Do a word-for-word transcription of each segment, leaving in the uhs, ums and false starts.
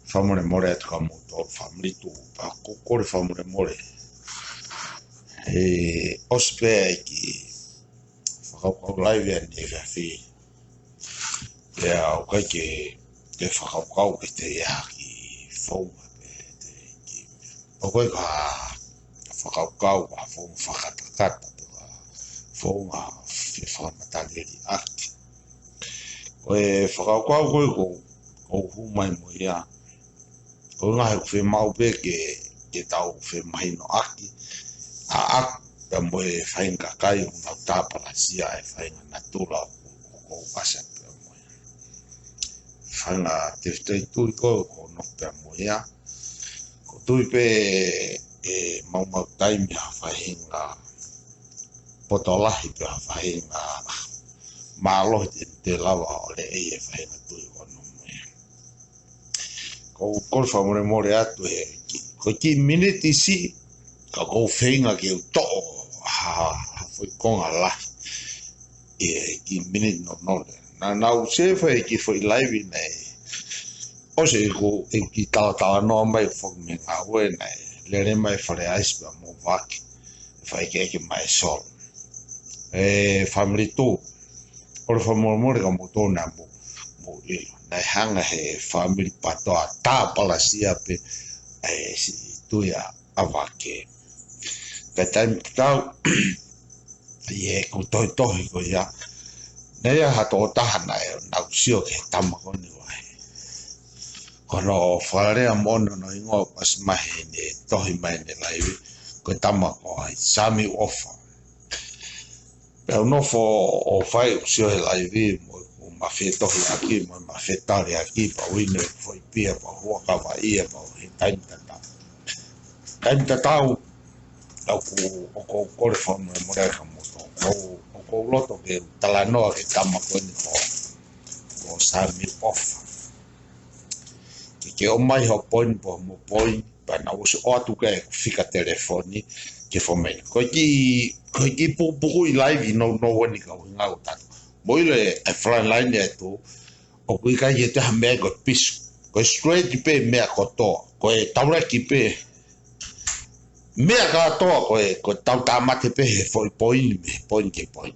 Fakamolemole atu ka mo to family tu pa ko kole fakamolemole. E, ʻosi pē ʻa e kiʻi fakakaukau live ʻa ʻanefē. Pea ʻoku ʻikai ke, ke fakakaukau ke te ia ki founga pe te ki. ʻOku ʻikai ko ha fakakaukau, ha founga fakakatakata, pe ko ha founga fefakamatelieliʻaki. Ko e fakakaukau ko ē ʻoku ou hū mai mo ia, ko e ngaahi ʻoku fiemaʻu pē ke, ke tau femahinoʻaki ʻa ʻaku pea mo e faʻahinga kakai ʻoku nau tāpalasia ʻa e faʻahinga natula ʻoku, ʻoku ou ʻasi pea mo ia. faʻahinga tefitoʻi tui ko ē ʻoku ou nofo pē mo ia. ʻOku ou tui pē ʻe maumau taimi ha faʻahinga poto lahi pe ha faʻahinga mālohi te, te lava ʻo leʻei e faʻahinga tui ʻoku ou nofo mo ia. ʻOku ou kole fakamolemole atu he ki-, ko e kiʻi miniti siʻi, ka ʻoku ou feinga ke u toʻo ha, ha foʻi konga lahi ʻi he kiʻi miniti nounou. Naʻa, naʻa ku save e kiʻi foʻi live naʻe ʻosi ʻeku, ʻeku kiʻi talatalanoa mai foki mei he ngāue naʻe lele mai Fale Aisi pea mo Vake, fai ke eke mai Solo. E family tu, ʻoku ou fakamolemole kia moutolu naʻa mou, mou ʻilo. Naʻe hanga he family PATOA ʻo tāpalasia pē ʻa e siʻi tui ʻa, ʻa Vake. Ka taimi tatau, ʻi heʻeku tohitohi ko ia, naʻe ʻi ai ha tokotaha naʻe, naʻa ku sio ki he tama ko eni ʻoku ʻi ai. Ko hono fakalea moʻoni hono hingoa ʻoku ʻasi mai heʻene tohi mai ʻene live, ko e tama ko Sami ʻOfa. Pea u nofo ʻo fai ʻeku sio he live mo ʻeku ma fetohiʻaki, mo ma fetaleʻaki, pea u inu ʻeku foʻi pia, pea u huʻakavaʻi ia, pea u he taimi tatau. Taimi tatau, ʻoku, ʻoku ou kole fakamolemole atu kia moutolu. ʻOku ou, ʻoku ou loto ke u talanoa ki he tama ko eni ko, ko Sami ʻOfa. Ke, ke ʻomai ho poini pe mo e poini, pea naʻa ku ʻosi ʻoatu ki ai ʻeku fika telefoni ke fomeni. Ko e kiʻi, ko e kiʻi pukupuku ʻi live nounou eni ka ʻuhinga ʻoku tau. Mou ʻilo e, e frontline ʻe tō, ʻoku ʻikai ke toe ha meʻa ko e pisu. Ko e straight pē meʻa kotoa. Ko e taulaki pē meʻa kātoa ko e, ko e tau tāmate pē he foʻi poini, mei he poini ki he poini.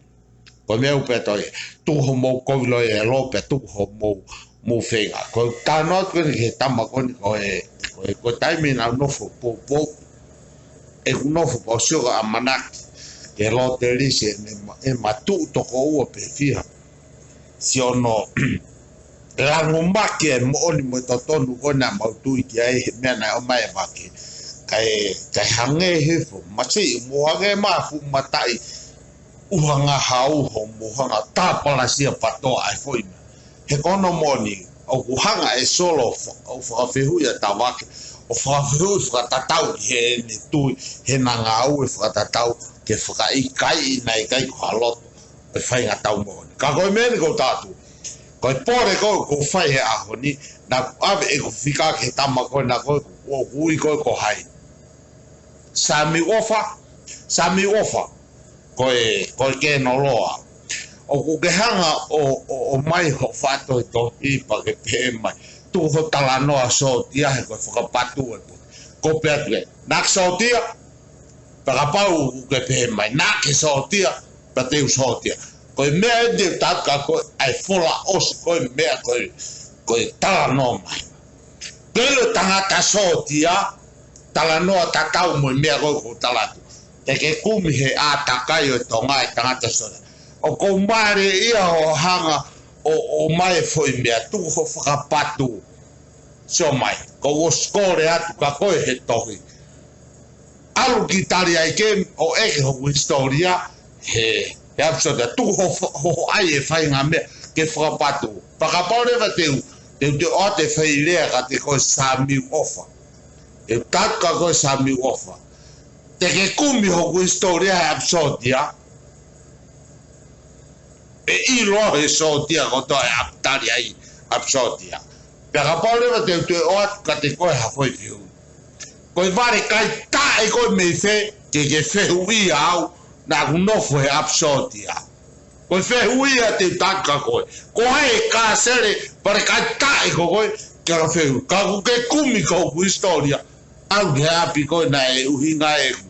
Ko e meʻa ʻoku pehē atu ai, tuku hoʻomou kovi loi e lo pea tuku hoʻomou, mou feinga. Ko e talanoa atu eni ki he tama ko eni ko e, ko e, ko e taimi naʻa ku nofo poupou. ʻEku nofo pea u sio ka ʻamanaki ke lote lisi ʻene ma-, ʻe matuʻu toko ua pe fiha. Siʻono lango maki e moʻoni mo e totonu ko ē naʻa mau tui ki ai he meʻa naʻe ʻomai ʻe Vake. Kae, kae hangē he fuʻu masiʻi mo hangē mai fuʻu mataʻi ʻuhinga hau hoʻomou hanga tāpalasia PATOA ʻa e foʻi meʻa. He ko hono moʻoni, ʻoku hanga ʻe Solo fa-, ʻo fakafehuʻi ʻa Vake, ʻo fakafehuʻi fakatatau ki heʻene tui, heʻena ngāue fakatatau, ke fakaʻikaiʻi naʻe ʻikai ko ha loto ʻo e faʻahinga tau moʻoni. Ka ko e meʻa eni ʻoku ou tala atu, ko e pole ko ē ʻoku ou fai he ʻaho ni, naʻa ku ʻave ʻeku fika ki he tama ko ena ko ē ʻoku ui ko ē ko hai. Sami ʻOfa, Sami ʻOfa, ko e, ko e kēnoloa. ʻOku ke hanga ʻo, ʻo, ʻomai hoʻo faʻa tohitohi pea ke pehē mai, tuku hoʻo talanoa sōtia he ko e fakapatu e pō. Ko pea tuku e, naʻa ke sōtia, pea kapau ʻoku ke pehē mai, naʻa ke sōtia, pea te u sōtia. Ko e meʻa eni te u tala atu kia koe, ʻa e fola ʻosi ko e meʻa ko e, ko e talanoa mai. Ke ʻilo tangata sōtia, talanoa tatau mo e meʻa ko ē ʻoku ou tala atu. Te ke kumi he ʻātakai ʻo e Tonga e tangata sōtia. ʻOku ou mālieʻia hoʻo hanga ʻo, ʻomai e foʻi meʻa, tuku hoʻo fakapatu. Sio mai, kuo u ʻosi kole atu kia koe he tohi. ʻAlu ki Taliaikemi ʻo ʻeke hoku hisitōlia he, he ʻapisōtia, tuku hoʻo, hoʻo ʻai e faʻahinga meʻa ke fakapatu. Pea kapau leva te u, te u toe ʻoatu e foʻi lea kiate koe Sami ʻOfa. ʻE tau kia koe Sami ʻOfa. Te ke kumi hoku hisitōlia he ʻapisōtia. ʻE ʻilo he sōtia kotoa e ʻapi Taliai ʻapisōtia. Pea kapau leva te u toe ʻoatu kiate koe ha foʻi fehuʻi. Ko e vale kai taʻe koe mei fē ke ke fehuʻia au naʻa ku nofo he ʻapisōtia. Ko e fehuʻi ia te u tala atu kia koe. Ko hai e kāsele vale kai taʻe ko koe ke ka fehuʻi. Ka ʻoku ke kumi ko hoku hisitōlia. ʻAlu ki he ʻapi ko ē naʻe ʻuhinga ʻeku.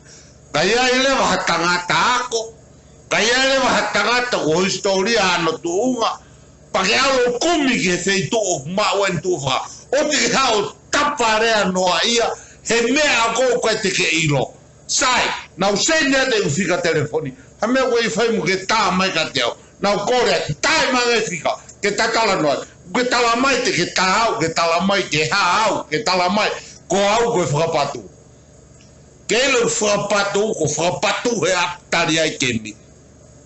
Ka ʻi ai leva ha tangata ako. Ka ʻi ai leva ha tangata ko e hisitōlia ʻa hono tuʻunga. Pea ke ʻalu ʻo kumi ki he feituʻu ʻoku maʻu ai e tuʻu faka. ʻOua te ke haʻu ʻo tapa lea noa ia he meʻa ko ē ʻoku ʻikai te ke ʻilo. Sai, naʻa ku send atu ʻeku fika telefoni. Ha meʻa ʻoku ʻikai fai mo ke tā mai kiate au. Naʻa ku kole atu, taʻe mai e fika, ke ta talanoa. Ke tala mai te ke tā au, ke tala mai ke hā au, ke tala mai ko au ko e fakapatu. Ke ʻilo fakapatu, ko e fakapatu he ʻapi Taliaikemi.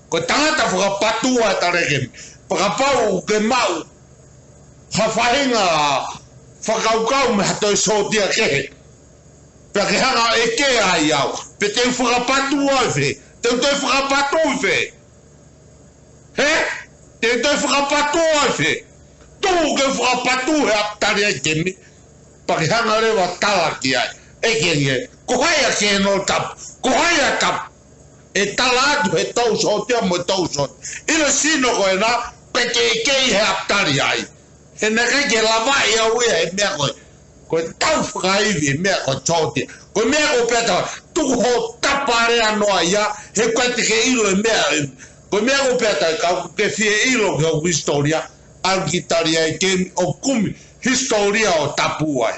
Ko e tangata fakapatu ʻa Taliaikemi. Pea kapau ʻoku ke maʻu ha faʻahinga fakakaukau mei ha toe sōtia kehe. Pea ke hanga ʻo ʻeke ai au. Pe te u fakapatu ai fē. Te u toe fakapatu ai fē. He? Te u toe fakapatu ai fē. Tuku ke u fakapatu he ʻapi tali ai kemi. Pea ke hanga leva ʻo tala ki ai. ʻEke ange. Ko hai ʻa ke no tapu. Ko hai ʻa tapu. ʻE tala atu he tau sōtia mo e tau sōtia. ʻIlo sino ko ena, pe ke ʻeke he ʻapi tali ai. He naʻe ʻikai ke lava ʻe au ia he meʻa ko ē. Ko e tau fakaivi he meʻa ko e sōtia. Ko e meʻa ko peta, tuku ho tapa lea noa ia, he ko e te ke ʻilo he meʻa. Ko e meʻa ko peta, ka ke fie ʻilo ki ho hisitōlia, ʻalu ki tali ai kemi ʻo kumi hisitōlia ʻo tapu ai.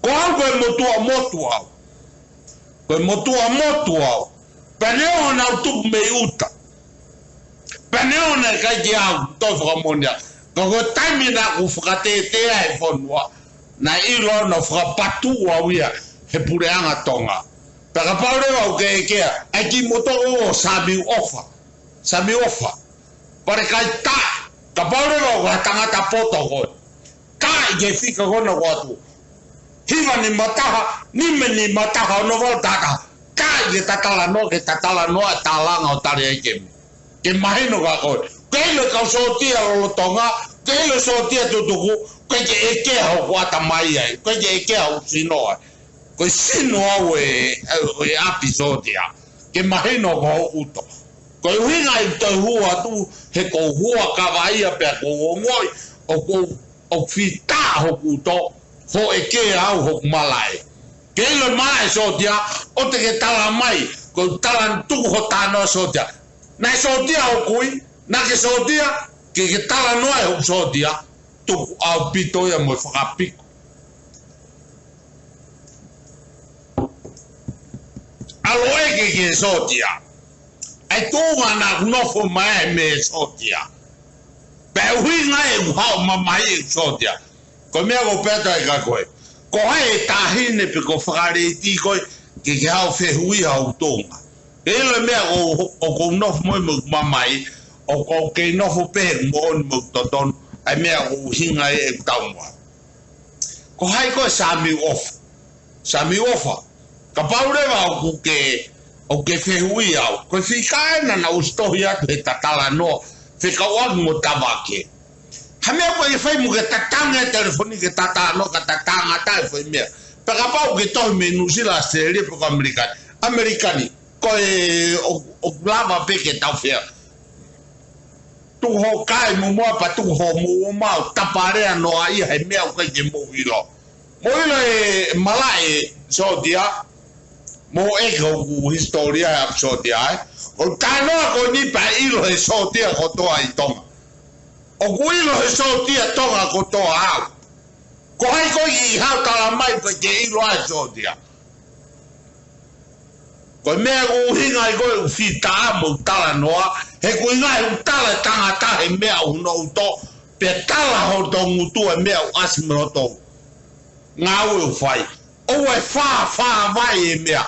Ko au ko e motuʻa motu au. Ko e motuʻa motu au. Pea neongo naʻa ku tupu mei ʻuta. Pea neongo naʻe ʻikai ke au, toe fakamoʻoni au. Ka ko e taimi naʻa ku fakatētē ai he fonua. Naʻe ʻilo naʻa ku fakapatu au ia he puleʻanga Tonga. Pea kapau leva ʻoku ke ʻeke, ʻai ki moto ʻo Samiu ʻOfa. Samiu ʻOfa. Pale kai ta. Kapau leva ʻoku ha tangata poto koe. Ka ʻi ke fika kona ko atu. Hiva ni mataha, nime ni mataha, ono valu tata. Ka ʻi ke tatala noa, ke tatala noa, talanga ʻo tali ai kemi. Ke mahino ka koe. Ke ʻilo kau sōtia lolotonga, ke ʻilo sōtia tutuku, ke ke ʻeke hoku ʻatamai ai, ke ke ʻeke hoku sino ai. Ko e sino au e, e, e ʻapi sōtia. Ke mahino ko hoku ʻuto. Ko e ʻuhinga ʻi toe hua atu, he ko hua kava ia pea ko ongoʻi, ʻo ko ʻo fita hoku ʻuto, ho ʻeke au hoku malaʻe. Ke ʻilo malaʻe sōtia, ʻo te ke tala mai, ko tala tuku ho tano sōtia. Naʻe sōtia hoku ui, naʻa ke sōtia, ke ke tala noa e hoku sōtia, tuku ʻaupito ia mo e fakapiko. ʻAlu ʻo ʻeke ki he sōtia. ʻAi tuʻunga naʻa ku nofo mai ai mei he sōtia. Pea ʻuhinga ʻeku haʻu mamahi ʻeku sōtia. Ko e meʻa ko peta ai ka koe. Ko hai e taʻahine pe ko fakaleiti koe, ke ke haʻu fehuʻia hoku tuʻunga. Ke ʻilo e meʻa ko, ʻoku ou nofo mo e mo mamahi, ʻoku ou kei nofo pē he moʻoni mo totonu, ʻa e meʻa ʻoku ʻuhinga ai ʻeku taumuʻa. Ko hai koe Samiu ʻOfa. Samiu ʻOfa. Kapau leva ʻoku ke, ʻoku ke fehuʻia au. Ko e fika ena naʻa ku ʻosi tohi atu he tatala noa. Fekauʻaki mo Tavake. Ha meʻa ko e fai mo ke tatanga e telefoni ke tatano ka tatanga tae fai meʻa. Pea kapau ke tohi mei Nuʻusila, Australia, pe ko ʻAmelika ni. ʻAmelika ni. Ko e ʻo, ʻo lava pē ke tau fea. Tuku ho kai mo mua pea tuku ho mo mau tapa lea noa ia he meʻa ʻoku ʻikai ke mou ʻilo. Mou ʻilo e malaʻe sōtia, mou ʻeke hoku hisitōlia he ʻapi sōtia ai. ʻO tanoa ko ni pea ʻilo he sōtia kotoa ʻi Tonga. ʻOku ʻilo he sōtia Tonga kotoa au. Ko hai koe ʻi hau tala mai pe ke ʻilo ai sōtia. Ko e meʻa ʻoku ʻuhinga ai ko e ʻuhi tā mo tala noa, he ʻoku ʻuhinga he ʻoku tala tangata he meʻa ʻoku no ʻuto, pea tala ho tongutu e meʻa ʻoku ʻasi mo ho tou. Ngāue ʻoku fai. ʻOua ʻe fā, fā vai e meʻa.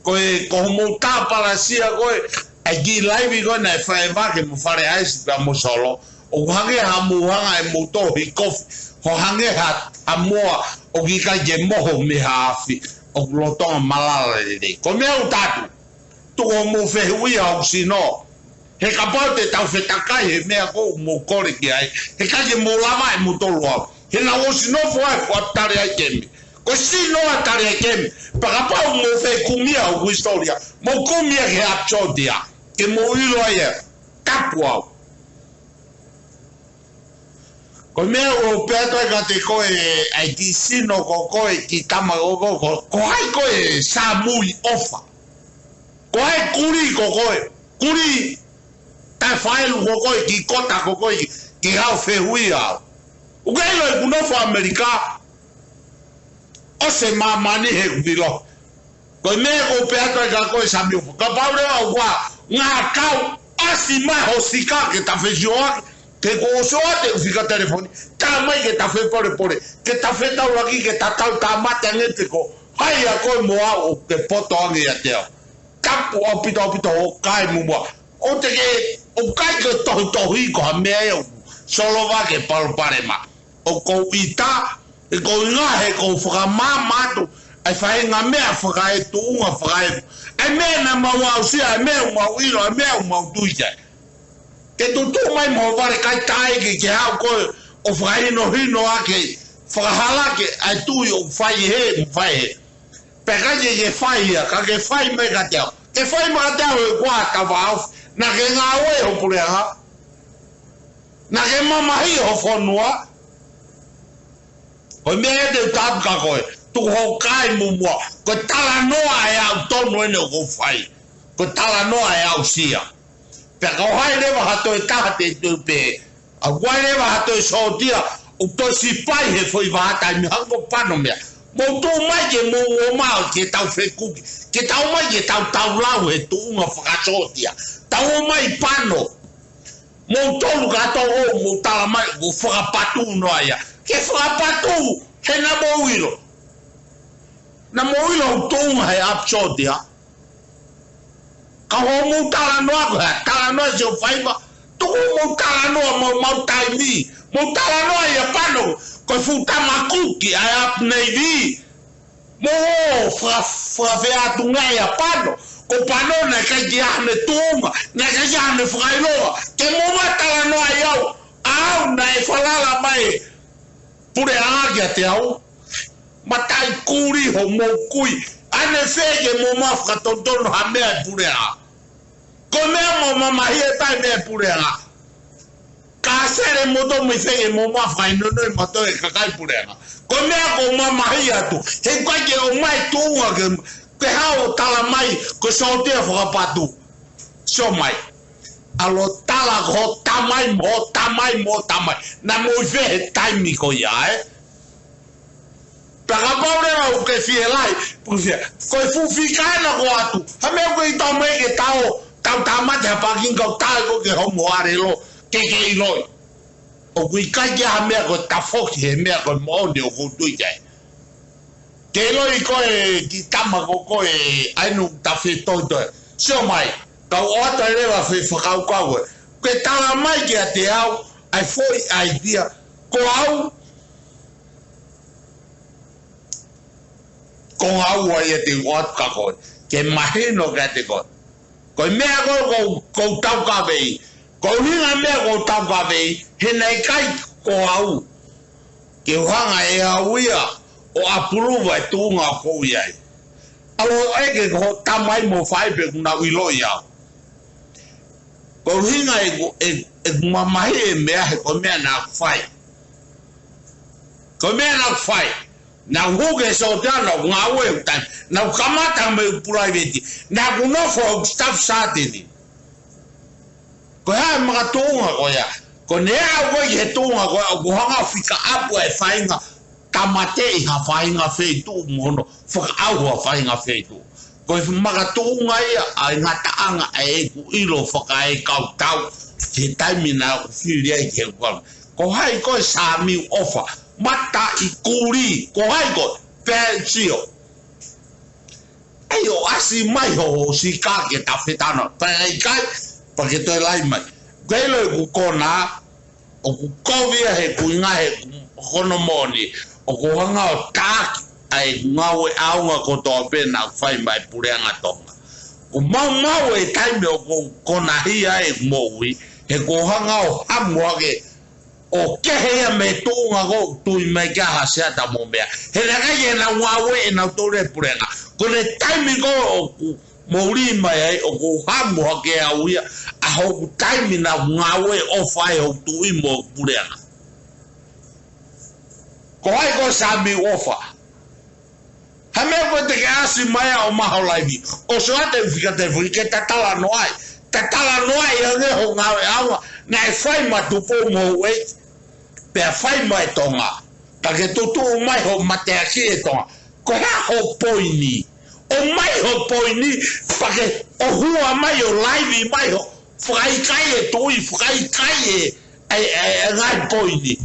Ko e, ko hoʻomou tāpalasia ko e, ʻai ki laivi ko e naʻe fai vake mo Fale ʻAisi pea mo Solo. ʻOku hangē ha mou hanga ʻe mou tohi kofi. Ho hangē ha, ha moa, ʻoku ʻikai ke moho mei ha afi. ʻOku lolotonga malala lelei. Ko e meʻa ʻoku tatu. Tuku hoʻomou fehuʻia hoku sino. He kapau te tau fetakai he meʻa ko ē ʻoku mou kole ki ai. He ʻikai ke mou lava ʻe mou tolu au. He naʻa ku ʻosi nofo ai ʻo tali ai kemi. Ko e sino ʻa tali ai kemi. Pea kapau mou fie kumia hoku hisitōlia. Mou kumia ki he ʻapi sōtia. Ke mou ʻilo ai e. Tapu au. Ko e meʻa ʻoku ou pehē atu ai kiate koe, ʻai ki sino ko koe, ki tama ko koe, ko, ko hai koe Samui ʻOfa. Ko hai Kuli ko koe, Kuli taʻefaʻelu ko koe, ki Kota ko koe, ki, ki hau fehuʻia au. ʻOku ke ʻilo ʻeku nofo ʻAmelika, ʻosi e māmani he ʻoku ke ʻilo. Ko e meʻa ʻoku ou pehē atu ai kia koe Samiu ʻOfa. Kapau leva ʻoku ʻi ai ha ngāue ʻoku ʻasi mai ho sika ke ta fesioʻaki, ke ko ʻosi ʻoatu e fika telefoni, tā mai ke ta fepolepole, ke ta fetaulaki, ke ta tau tāmate ange pe ko hai ʻa koe mo au ʻoku ke poto ange ʻiate au. Tapu ʻaupito ʻaupito hoʻo kai mo mua. ʻOku te ke, ʻoku ʻikai ke tohitohi ko ha meʻa ia ʻoku Solova ʻa e palopalema. ʻOku ou ʻita, ʻi he ʻuhinga he ʻoku ou fakamaama atu ʻa e faʻahinga meʻa fakaetuʻunga fakaeku. ʻA e meʻa naʻa mau aʻusia, ʻa e meʻa ʻoku mau ʻilo, ʻa e meʻa ʻoku mau tui ki ai. Ke tutuʻu mai mo e vale kai taʻe ke ke haʻu koe ʻo fakahinohino ʻaki, fakahala ʻaki ʻa e tui ʻoku fai ʻe he, mo fai ʻe he. Pea ʻikai ke ke fai ia, ka ke fai mai kiate au. Ke fai mai kiate au he kuo ta vāofi. Naʻa ke ngāue ʻi ho puleʻanga. Naʻa ke mamahi ʻi ho fonua. Ko e meʻa ia te u tala atu kia koe. Tuku hoʻo kai muʻomuʻa. Ko e talanoa ʻe aʻu tonu eni ʻoku ou fai. Ko e talanoa ʻe aʻusia. Pea ka ʻi ai leva ha toe taha te u toe pehē, ʻa ʻi ai leva ha toe sōtia, ʻoku toe sipai he foʻi vahaʻa taimi hangē ko Pano meʻa. Mou tuʻu mai ke mou ō mai ke tau fekuki, ke tau ō mai ke tau tau lau he tuʻunga fakasōtia. Tau ō mai Pano. Mou tolu ka tau ō, mou tala mai, ʻoku fakapatū noa ia. Ke fakapatū, he naʻa mou ʻilo. Naʻa mou ʻilo ʻoku tuʻunga he ʻapi sōtia. Ka hoʻomou talanoa ko e hā, talanoa sio faiva. Tuku mou talanoa mo mau taimi. Mou talanoa ia Pano, ko e fuʻu tamakuki ʻa e ʻapi Navy. Mou ō fa-, fakafeʻātungia Pano. Ko Pano naʻe ʻikai ke ʻi ai haʻane tuʻunga, naʻe ʻikai ke ʻi ai haʻane fakaʻiloa. Ke mou ō mai talanoa ai au, au naʻe falala mai puleʻanga kiate au. Mataʻi kuli hoʻomou kui. ʻAnefē ke mou ō mai fakatonutonu ha meʻa ʻi puleʻanga. Ko e meʻa mou mamahi ʻe pai meʻa ʻi puleʻanga. Ka sele mo to mi feke mo ma fai no no ma to e kakai puleʻanga. Ko e meʻa ʻoku ou mamahi atu. He ʻikai ke ō mai tuʻunga ke, ke haʻu ʻo tala mai, ko e sōtia fakapatū. Sio mai. ʻAlu ʻo tala ko ho tamai mo ho tamai mo ho tamai. Naʻa mou ʻi fē he taimi ko ia, ē? Pea kapau leva ʻoku ke fie lahi, ʻoku fie. Ko e fuʻu fika ena ko atu. Ha meʻa ʻoku ʻi ai mai ke tau, tau tāmate ha pākinga ʻo tau ko ke homo arelo, ke ke ʻiloʻi. ʻOku ʻikai ke ʻi ai ha meʻa ko e tafoki he meʻa ko e moʻoni ʻoku ou tui ki ai. Ke ʻiloʻi ko e kiʻi tama ko ko e ʻai nu ta fetohitohi. Sio mai, kau ʻoatu ai leva fefakaukau ē. Ke tala mai kiate au, ʻa e foʻi ʻaitia, ko au, ko au ʻa ia te u ʻoatu kia koe, ke mahino kiate koe. Ko e meʻa ko, ko, ʻoku ou taukaveʻi, ko e ʻuhinga meʻa ʻoku ou taukaveʻi, he naʻe ʻikai ko au. Ke u hanga ʻe au ia ʻo apuluva e tuʻunga ʻoku ou ʻi ai. ʻAlu ʻo ʻeke ki ho tamai mo ho faʻē pe ʻoku nau ʻiloʻi au. Ko e ʻuhinga ʻeku, ʻe, ʻeku mamahi e meʻa he ko e meʻa naʻa ku fai. Ko e meʻa naʻa ku fai. Naʻa ku hū ki he sōtia, naʻa ku ngāue ʻi he taimi. Naʻa ku kamata mei he pulaiveti. Naʻa ku nofo ʻi he staff sergeant. Ko e hā e makatuʻunga ko ia. Ko ʻene aʻu ko ē ki he tuʻunga ko ē, ʻoku hanga ʻo fika ʻapu e faʻahinga tāmateʻi ha faʻahinga feituʻu mo hono fakaʻauha faʻahinga feituʻu. Ko e makatuʻunga ia ʻa e ngataʻanga ʻa ʻeku ʻilo fakaekautau. He taimi naʻa ku fili ai ke u kau. Ko hai koe Samiu ʻOfa. Mataʻi kuli. Ko hai koe. Pea sio. ʻAi ʻo ʻasi mai ho, ho sika ke ta fetano. Pea ʻikai, pea ke toe lahi mai. Kei lo ʻeku kona, ʻoku kovi ia he kuinga he kono moʻoni. ʻOku hanga ʻo taki, ʻa e ngāue ʻaonga kotoa pē naʻa ku fai mai puleʻanga Tonga. ʻOku maumau e taimi ʻoku konahia e moʻui, he ʻoku hanga ʻo hamu hake ʻo kehe ia mei he tuʻunga ko ē ʻoku tui mai ki ai ha seata mo e meʻa. He naʻe ʻikai ke nau ngāue ʻenau tole puleʻanga. Ko e taimi ko ē ʻoku mou lī mai ai, ʻoku hamu hake au ia, ʻa hoku taimi naʻa ku ngāue ʻo fai hoku tuʻi mo e puleʻanga. Ko hai koe Samiu ʻOfa. Ha meʻa ko ē te ke ʻasi mai ʻo maʻu ho laivi. ʻOsi ʻoatu e fika te fui ke ta talanoa ai. Ta talanoa ai ange ho ngāue ʻaonga. Naʻe fai maʻa Tupou mo Huei. Pea fai mai Tonga. Ka ke tutuʻu mai ho mateaki ʻe Tonga. Ko e hā ho poini. ʻO mai ho poini. Pea ke ʻo hua mai ʻo laivi mai ho. Fakaʻikaiʻi e tuʻi, fakaʻikaiʻi e, e, e, e ngaahi poini.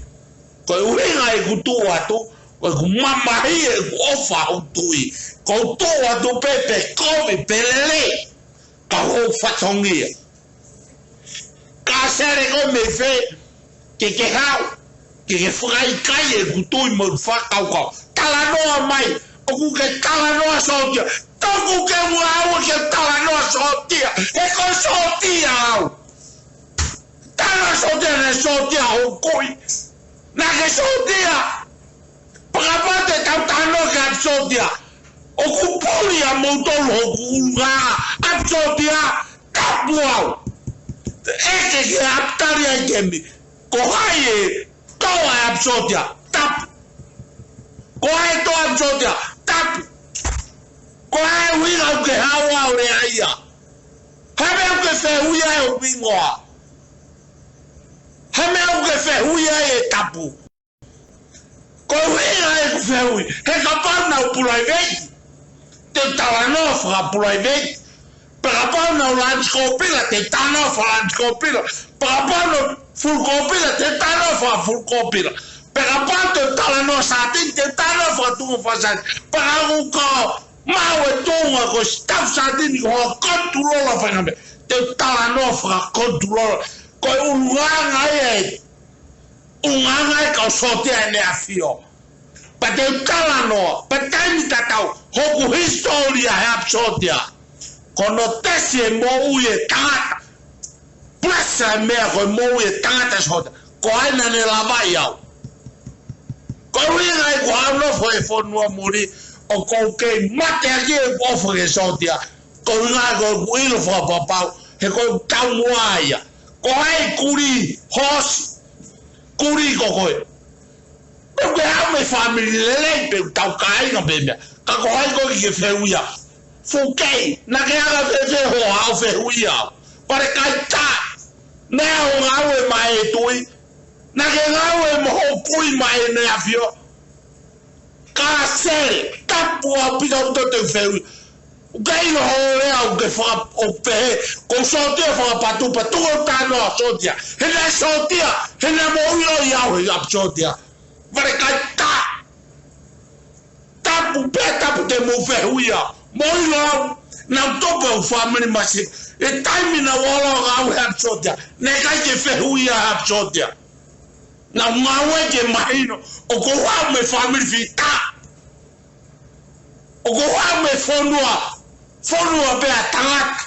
Ko e ʻuhinga ʻeku tuʻu atu, ko ʻeku mamahi ʻeku ʻofa hoku tuʻi. Ko u tuʻu atu pē pe kovi pe lelei, ka hoku fatongia. Ka sele ko mei fē, Ke ke haʻu, ke ke fakaʻikaiʻi ʻeku tui mo e fakakaukau. Talanoa mai, ʻoku ke talanoa sōtia. Tuku ke u ngāue ke talanoa sōtia. He ko e sōtia au. Talanoa sōtia, naʻe sōtia hoku kui. Naʻa ke sōtia. Fakapā te tau talanoa ki he ʻapi sōtia. ʻOku puli ʻa moutolu hoku ʻulungaanga ʻapi sōtia, tapu au. ʻEke ki he ʻapi tali ai kemi. Ko hai ʻe tō ai ʻapi sōtia, tapu. Ko hai ʻe tō ʻapi sōtia, tapu. Ko hai ʻuhinga ʻoku ke haʻu ʻo lea ai ia. Hā e meʻa ʻoku ke fehuʻi ai ʻo hingoa. Hā e meʻa ʻoku ke fehuʻi ai ʻe tapu. Ko e ʻuhinga ʻeku fehuʻi, he kapau naʻa ku pulaiveti, te u talanoa fakapulaiveti. Pea kapau naʻa ku lānisi kōpila, te u talanoa fakalanisi kōpila. Pea kapau naʻa ku fulu kōpila, te u talanoa fakafulu kōpila. Pea kapau te u talanoa sātini, te u talanoa fakatuʻunga fakasātini. Pea kapau ʻoku maʻu e tuʻunga ko e sitafu sātini ko e kontulōla faingataʻa, te u talanoa fakakontulōla. Ko e ʻulungaanga ia ē. ʻUhinga e kau sōtia ʻEne ʻAfio. Pea te u talanoa, pea taimi tatau, hoku hisitōlia he ʻapi sōtia. Ko hono tesi e moʻui e tangata. Plus e meʻa ko e moʻui e tangata sōtia. Ko hai naʻa ne lavaʻi au. Ko e ʻuhinga ʻeku haʻu ʻo nofo he fonua muli, ʻoku ou kei mateʻaki ʻeku ʻofa ki he sōtia. Ko e ʻuhinga ko ʻeku ʻilo fakapapau, he ko ʻeku taumuʻa ia. Ko hai kulī, hoosi, kulī ko koe. Pe ʻoku ke haʻu mei he fāmili lelei, pe ʻoku tau kāinga pe meʻa. Ka ko hai koe ke fehuʻia. Fuʻu kei, naʻa ke anga fēfē hoʻo haʻu ʻo fehuʻia au. Pea lea kai tā, naʻe ʻi ai hoʻo ngāue maʻa e tui. Naʻa ke ngāue mo hoʻo kui maʻa ʻEne ʻAfio. Ka sele, tapu ʻaupito ʻaupito te u fehuʻi. ʻOku ke ʻilo hoʻo lea, ʻoku ke faka-, ʻoku pehē, ko e sōtia fakapatupatu, ko e talanoa sōtia. He naʻe sōtia, he naʻa mo ʻilo ia au he ʻapi sōtia. Pea lea kai tā. Tapu pē, tapu te mou fehuʻia. Mo ʻilo au, naʻa ku tupu he fāmili masiva. ʻI he taimi naʻa ku ʻalu ʻo ngāue he ʻapi sōtia, naʻe ʻikai ke fehuʻia he ʻapi sōtia. Naʻa ku ngāue ke mahino, ʻoku ou haʻu mei he fāmili fita. ʻOku ou haʻu mei he fonua, fonua pē ʻa e tangata.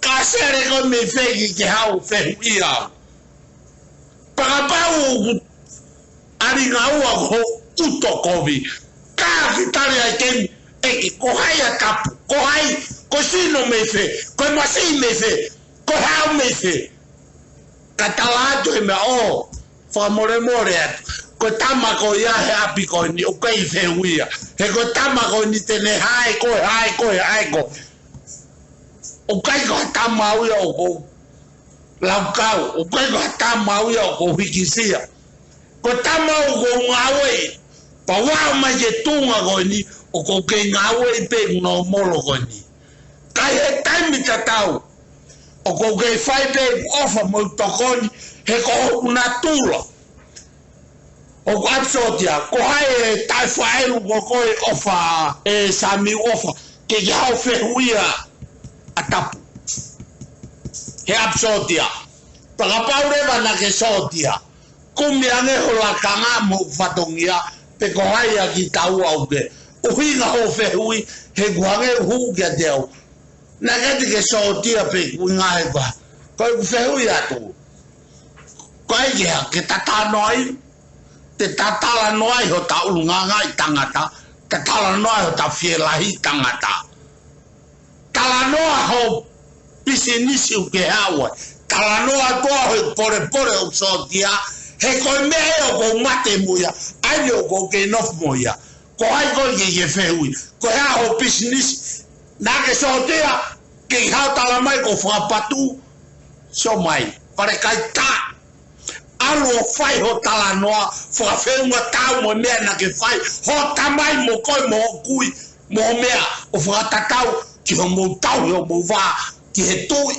Ka sele koe mei fē ke ke haʻu ʻo fehuʻia au. Pea kapau ʻoku ʻalinga ua ko hoʻo ʻuto kovi. Ka ke tali ai kemi, ʻeke, ko hai ʻa Tapu, ko hai, ko e sino mei fē, ko e masiʻi mei fē, ko e haʻu mei fē. Ka tala atu e meʻa ʻo, fakamolemole atu. Ko e tama ko ia he ʻapi ko eni, ʻoku ʻikai fehuʻia. He ko e tama ko eni te ne hae koe, hae koe, hae koe. ʻOku ʻikai ko ha tama au ia ʻoku ou laukau, ʻoku ʻikai ko ha tama au ia ʻoku ou hikisia. Ko e tama ʻoku ou ngāueʻi, pea u aʻu mai ki he tuʻunga ko eni, ʻoku ou kei ngāueʻi pē ʻeku nōmolo ko eni. Ka ʻi he taimi tatau, ʻoku ou kei fai pē ʻeku ʻofa mo ʻeku tokoni, he ko hoku natula. ʻOku ʻapi sōtia, ko hai e taʻefaʻelu ko koe ʻofa, ʻe Samiu ʻofa, ke ke haʻu ʻo fehuʻia ʻa Tapu. He ʻapi sōtia. Pea kapau leva naʻa ke sōtia, kumi ange ho lakanga mo e fatongia, pe ko hai ʻa kitaua ʻoku ke. ʻUhinga hoʻo fehuʻi, he ʻoku hangē ʻoku hū kiate au. Naʻe ʻikai te ke sōtia pe ʻoku ʻuhinga he koe. Ko ʻeku fehuʻi atu. Ko e hā ke ta talanoa ai, te ta talanoa ai hota ʻulungaanga ʻi tangata, ta talanoa ai hota fielahi ʻi tangata. Talanoa ho pisinisi ʻoku ke haʻu ai. Talanoa atu ʻa hoʻo polepole ʻoku sōtia, he ko e meʻa ia ʻoku ou mate mo ia, ʻa eni ʻoku ou kei nofo mo ia. Ko hai koe ke ke fehuʻi. Ko e hā ho pisinisi. Naʻa ke sōtia, ke ke haʻu ʻo tala mai ʻoku ou fakapatu. Sio mai. Pea lea kai tā. ʻAlu ʻo fai ho talanoa, fakafeʻunga tau mo e meʻa naʻa ke fai. Ho tamai mo koe mo hoʻo kui, mo e meʻa ʻo fakatatau ki hoʻomou tauhi hoʻomou vā, ki he tuʻi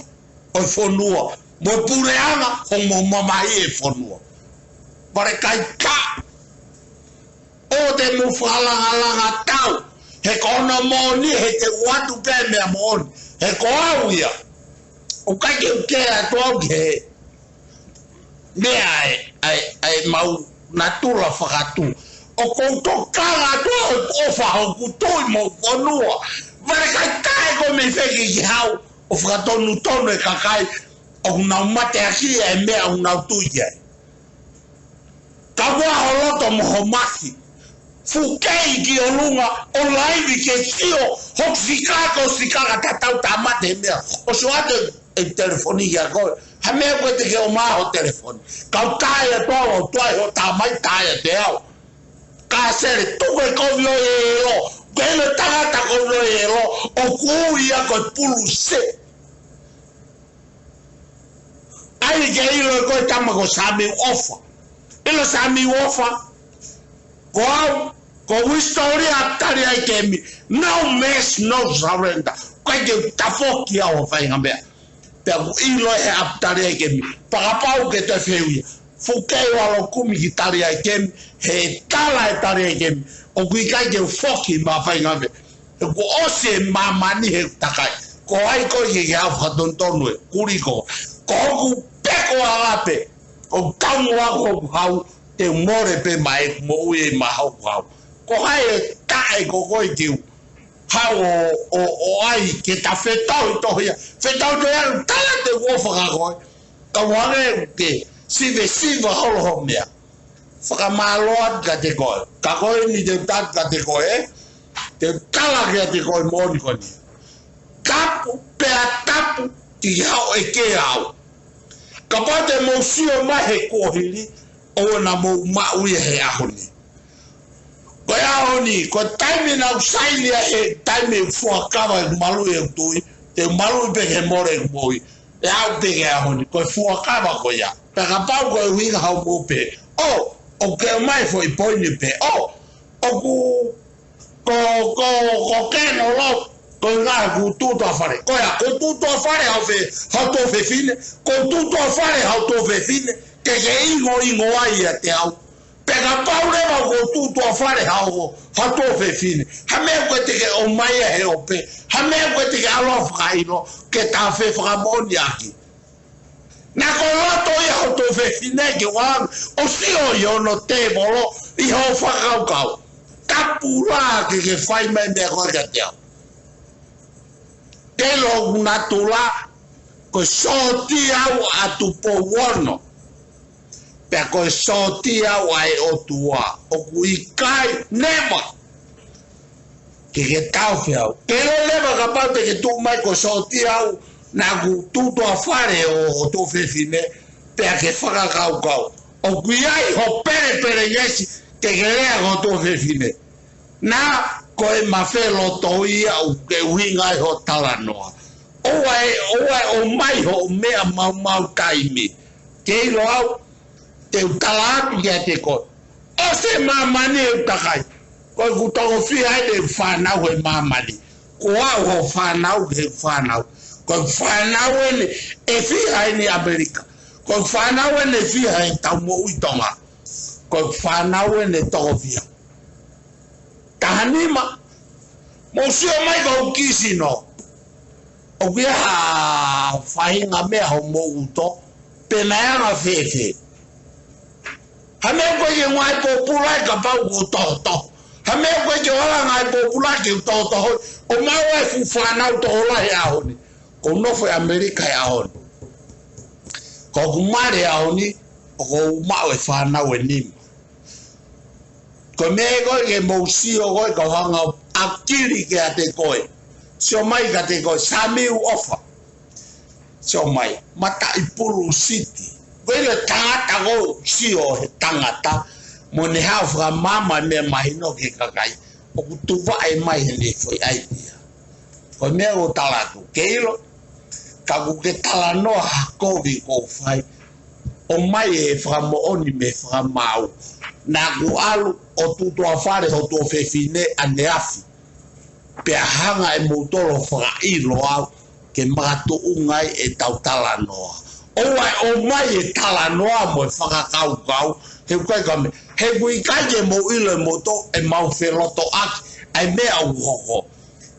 ʻo e fonua. Mo e puleʻanga, hoʻomou mamahiʻi e fonua. Pea lea kai tā. ʻOua te mou fakalangalanga tau. He ko hono moʻoni, he te u ʻoatu pē meʻa moʻoni. He ko au ia. ʻOku ʻikai ke u kē atu au ki he. Meʻa ʻa e, ʻa e, ʻa e mau natula fakatū. ʻOku ou tokanga atu ʻo ʻofa hoku tuʻi mo hoku fonua. Vale kai taʻe ko e mei feki ki hau ʻo fakatonutonu e kakai ʻoku nau mateaki ʻa e meʻa ʻoku nau tui ki ai. Ka ua ho loto mo ho maki. Fukei ki ʻolunga ʻo laivi ke sio hoku sikaka ʻo sikaka tatau ta mate he meʻa. ʻOsi ʻoatu e telefoni kia koe. Ha meʻa ko e te ke ʻomai ho telefoni. Kau tae atu au, au tuai ho tamai tae atu au. Ka sele tuku e kovi ʻo e elo. Ke le tangata kovi ʻo e elo. ʻOku ui ia ko e pulu se. ʻAi ke ʻilo ko e tama ko Samiu ʻOfa. ʻIlo Samiu ʻOfa. Ko au, ko Wisitolia ʻApitali ʻAikemi. No mercy, no surrender. Ko e ke tafoki au ʻo fai ngā meʻa. Pea ku ʻilo he ʻApitali ʻAikemi. Fakapau ke te feu ia. Fukei ʻo ʻalu ʻo kumi ki Tali ʻAikemi. He tala e Tali ʻAikemi. ʻOku ʻikai ke u foki mā fai ngā meʻa. He kuo ʻosi e māmani he takai. Ko hai koe ke ke hau fakatonutonu e kuli ko. Ko hoku peko ʻa lape. ʻO kaungo ako hoku hau. Te u mole pē mai mo ui e ma hoku hau. Ko hai e taʻe ko koe ke u. Hau ʻo, ʻo, ʻo ai ke ta fetau tohia. Fetau tohia tala te u ʻofa ka koe. Ka ua ke ke. Sive siva holo ho meʻa. Fakamālō atu kiate koe. Ka ko eni te u tala kiate koe, ē? Te u tala kiate koe moʻoni ko eni. Tapu, pea tapu, ki hao e ke au. Kapau te mou sio mai he kuohili, ʻoua naʻa mou maʻu ia he ʻaho ni. Ko e ʻaho ni, ko e taimi naʻa ku saini ai he taimi fuakava e malu e tui, te malu pē ke mole e moʻui. ʻE au pē ke ʻaho ni, ko e fuakava ko ia. Pea kapau ko e ʻuhinga hau mou pē. ʻO, ʻoku ke mai foʻi poini pē. ʻO, ʻoku, ko, ko, ko Keno Lotu, ko e ngā ku tū tō fale. Ko ia, ko tū tō fale hau fe, hau tō fefine. Ko tū tō fale hau tō fefine. Ke ke ingo, ingo ai ia te au. Pea kapau leva ko tū tō fale hau, hau tō fefine. Ha meʻa ko e te ke ʻomai ia he ope. Ha meʻa ko e te ke ʻalu fakailo, ke ta fe fakamoʻoni ʻaki. Naʻa ko loto ia hau tō fefine ke wang, ʻo sio ʻi hono tēvolo, ʻi ho fakakaukau. Tapu lā ke ke fai mai meʻa ko e kiate au. Ke lo natula, ko e sōtia au ʻa Tupou Ono. Pea ko e sōtia au ʻa e ʻOtua. ʻOku ʻikai, never. Ke ke tau fe au. Ke lo never kapau te ke tuʻu mai ko e sōtia au. Naʻa ku tū tō fale ʻo, ʻo tō fefine. Pea ke fakakaukau. ʻOku ʻi ai ho pele pele ngesi. Ke ke lea ko tō fefine. Naʻa ko e mafe loto ia ʻoku ke ʻuhinga ai ho talanoa. ʻOua ʻe, ʻoua ʻe ʻomai hoʻo meʻa maumau taimi. Ke ʻilo au, te u tala atu kiate koe. ʻOsi e māmani e u takai. Ko e ku toko fiha ʻene fānau he māmani. Ko au ho fānau he fānau. Ko e fānau ʻene ʻe fiha ʻene ʻAmelika. Ko e fānau ʻene fiha he tau moʻui Tonga. Ko e fānau ʻene toko fiha. Taha nima, mou sio mai ko u kisino. ʻOku ʻi ai ha faʻahinga meʻa hoʻomou ʻuto, pe naʻe anga fēfē. Ha meʻa ko e ke ngai pōpula e kapau ko u tohotoho. Ha meʻa ko e ke ola ngai pōpula ke u tohotoho. ʻO maʻu e fuʻu fānau tokolahi he ʻaho ni. Ko u nofo ʻi ʻAmelika he ʻaho ni. Ko hoku mali he ʻaho ni, ʻoku ou maʻu e fānau ʻe nima. Ko e meʻa ko e ke mou sio ko e kau hanga ʻo ʻakili kiate koe. Sio mai kiate koe, Samiu ʻOfa. Sio mai, Mataʻipulu City. Ko e le tangata ko sio he tangata. Mo ne hao fakamama meʻa mahino ke kakai. ʻOku tuvaʻe mai he ne foʻi ʻaitia. Ko e meʻa ko tala atu, ke ʻilo, ka ku ke talanoa ha kovi ko fai, ʻomai e fakamoʻoni mo e fakamaau. Naʻa ku ʻalu ʻo tū tō fale ho tō fefine ʻaneafi. Pea hanga ʻe moutolu ʻo fakaʻilo au, ke makatuʻunga ai e tau talanoa. ʻOua ʻe ʻomai e talanoa mo e fakakaukau, he ʻikai ka me, he ʻikai ke mou ʻilo e moutolu e mau felotoʻaki, ʻa e meʻa ʻoku hoko.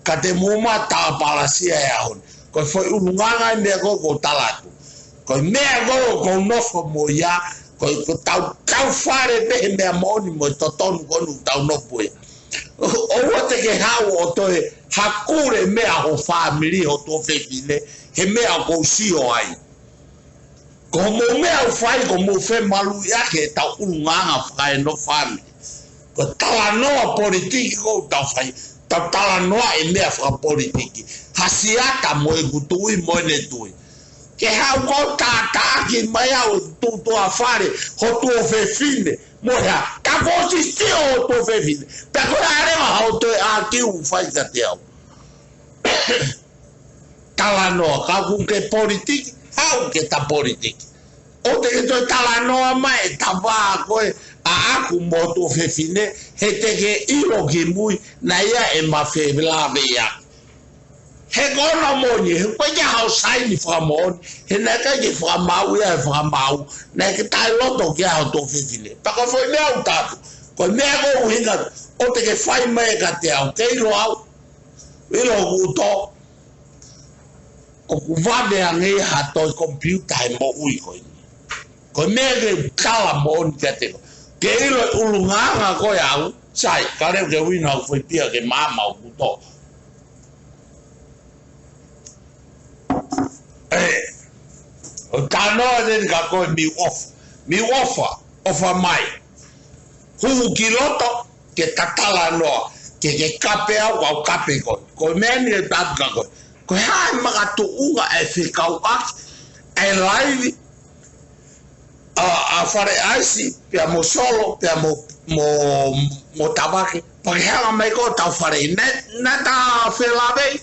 Ka te mou mā tāpalasia e ʻaho ni. Ko e foʻi ʻulungaanga e meʻa ko e ko tala atu. Ko Ko e meʻa ko ē ʻoku ou nofo mo ia, ko, ko ʻetau, ʻetau fale pē he meʻa moʻoni mo e totonu ko eni ʻoku tau nofo ia. ʻOua te ke haʻu ʻo toe hakule meʻa ho fāmili, ho tuofefine, he meʻa ʻoku ou sio ai. Ko hoʻomou meʻa ʻoku fai, ko hoʻomou femaluʻi ʻaki ʻetau ʻulungaanga fakaenofo fāmili. Ko e talanoa politiki ʻoku tau fai, tau talanoa e meʻa fakapolitiki. Ha siata mo ʻeku tui mo ʻene tui. Ke haʻu ʻo tātāʻaki mai au ʻeku tuʻutuʻuni fale, ho tuofefine, mo e hā, ka ko e sio ho tuofefine. Pea ko e ʻalu leva haʻo toe ʻākiu ʻoku fai kiate au. Talanoa, ka ʻoku ke politiki, haʻu ke ta politiki. ʻOua te ke toe talanoa mai e tavā ko ē ʻaʻaku mo ho tuofefine, he te ke ʻilo kimui, naʻe ʻi ai ʻema felāveʻi ia. He ko hono moʻoni, he ʻoku ʻikai ke haʻu ʻo saini fakamoʻoni, he naʻe ʻikai ke fakamaau ia ʻe he fakamaau, naʻe ʻikai ke taʻeloto ki ai ho tuofefine. Pea ko e foʻi meʻa ʻoku tatu, ko e meʻa ko ē ʻuhinga, ʻoua te ke fai mai kiate au, ke ʻilo au, ʻilo ʻoku tō, ʻoku vave ange ha toe komipiuta he moʻui ko eni. Ko e meʻa ke tala moʻoni kiate koe. Ke ʻilo e ʻulungaanga ko ē au, sai, ka leo ke uina au foʻi pia ke maama ʻoku tō. ʻE, ʻo talanoa teni ka ko e Miu ʻOfa. Miu ʻOfa, ʻofa mai. Hū ki loto, ke ta talanoa, ke ke kape au, kau kape koe. Ko e meʻa ni ʻe tapu ka koe. Ko e hā e makatuʻunga e fekauʻaki, e laivi, ʻa, ʻa Fale ʻAisi, pea mo Solo, pea mo, mo, mo Tavake. Pea ke hanga mai ko ē ʻo tau fale, naʻe, naʻe ta felāveʻi.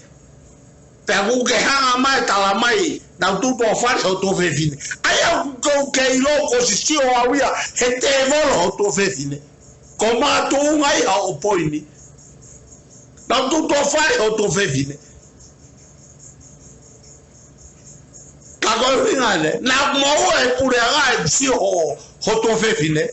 Pea ʻoku ke hanga mai, tala mai, naʻa ku tuʻutuʻuni fale ho tuofefine. ʻA ia ʻoku ke ʻilo ko e sio au ia, he tēvolo ho tuofefine. Ko e makatuʻunga ia hoʻo poini. Naʻa ku tuʻutuʻuni fale ho tuofefine. Ka ko e ʻuhinga eni, naʻa ku maʻu e puleʻanga ʻeku sio ho, ho tuofefine.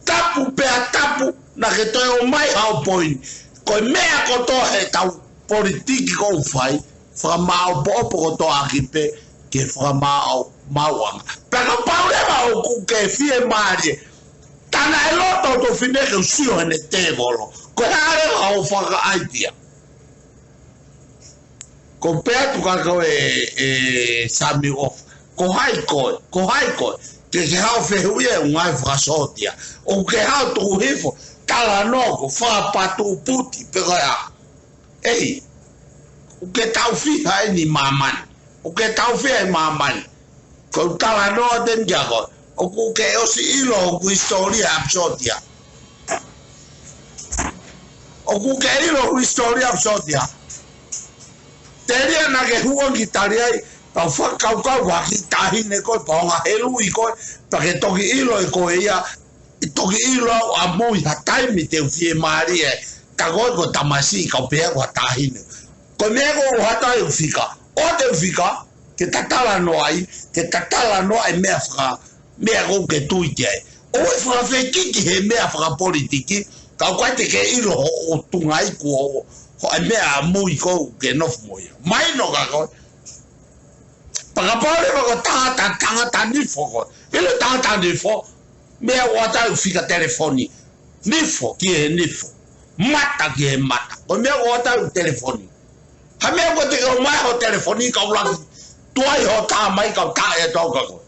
Tapu pea tapu, naʻa ke toe ʻomai haʻo poini. Ko e meʻa kotoa he tau politiki ʻoku fai, fakamāʻopoʻopo kotoa ʻaki pē, ke fakamāʻopoʻopo ʻanga. Pea kapau leva ʻoku ke fiemālie, tā naʻe loto ho tuofefine ke u sio heʻene tēvolo. Ko e hā leva hoʻo fakaʻaitia? Ko e pehē atu ka ko e, e Sami ʻOfa. Ko hai koe, ko hai koe. Ke ke haʻu ʻo fehuʻi e ngaahi fakasōtia. ʻOku ke haʻu ʻo tuku hifo, talanoa ko e fakapatuputi, pe ko e hā. ʻEi, ʻoku ke taʻu fiha eni ʻi māmani. ʻOku ke taʻu fiha eni ʻi māmani. Ko e talanoa teni kia koe. ʻOku ke ʻosi ʻilo hoku hisitōlia ʻapisotia. ʻOku ke ʻilo hoku hisitōlia ʻapisotia. Telia naʻa ke hū ange ki Taliai, pea u fakakaukau ʻa e kiʻi taʻahine ko ē, pea u hanga ʻo helu ʻi koe, pea ke toki ʻilo ʻe koe ia, ʻi toki ʻilo au ʻamui ha taimi te u fiemālie, ka ko e ko e tamasiʻi kau pehē ko ha taʻahine. Ko e meʻa ko ē ʻoku hata ai ʻeku fika, ʻoua te u fika, ke ta talanoa ai, ke ta talanoa e meʻa faka, meʻa ʻoku ke tui ki ai. ʻOua ʻe fakafekiki he meʻa fakapolitiki, ka ʻoku ʻikai te ke ʻilo hoʻo tunga iku ʻo, hoʻo meʻa ʻamui ko ē ʻoku ke nofo mo ia. Mahino kia koe. Pea kapau leva ko e tangata, tangata nifo koe. ʻIlo tangata nifo, meʻa ʻoku ʻatā ʻeku fika telefoni. Nifo ki he nifo. Mata ki he mata. Ko e meʻa ʻoku ʻatā ʻeku telefoni. Ha meʻa ʻoku te ke ʻomai ho telefoni kau laki. Tuai ho tā mai kau tā e tau ka koe.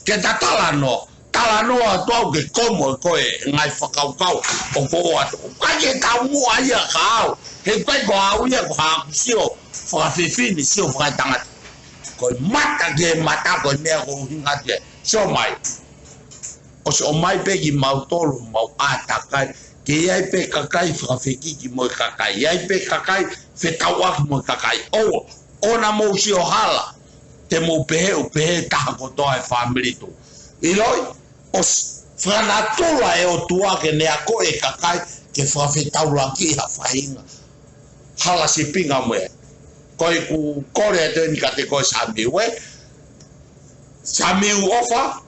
Ke ta talanoa. Talanoa atu au ke komo e ko e ngaahi fakakaukau ʻoku ʻoatu. ʻIkai ke taumuʻa ia kia au. He ʻikai ko au ia ko haʻaku sio fakafefine, sio fakatangata. Ko e mata ki he mata ko e meʻa ʻoku ou ʻuhinga ki ai. Sio mai. ʻOsi ʻomai pē kimautolu ʻemau ʻātakai. Ke ʻi ai pē kakai fakafekiki mo e kakai. ʻI ai pē kakai fetauʻaki mo e kakai. ʻOua, ʻoua naʻa mou sio hala. Te mou pehē ʻoku pehē taha kotoa e fāmili tuʻu. ʻIloi, ʻosi fakanatula e ʻOtua ke ne akoʻi e kakai ke fakafetaulaki ha faʻahinga. Hala sīpinga mo e. Ko ʻeku kole atu eni kiate koe Samiu ē. Samiu ʻOfa,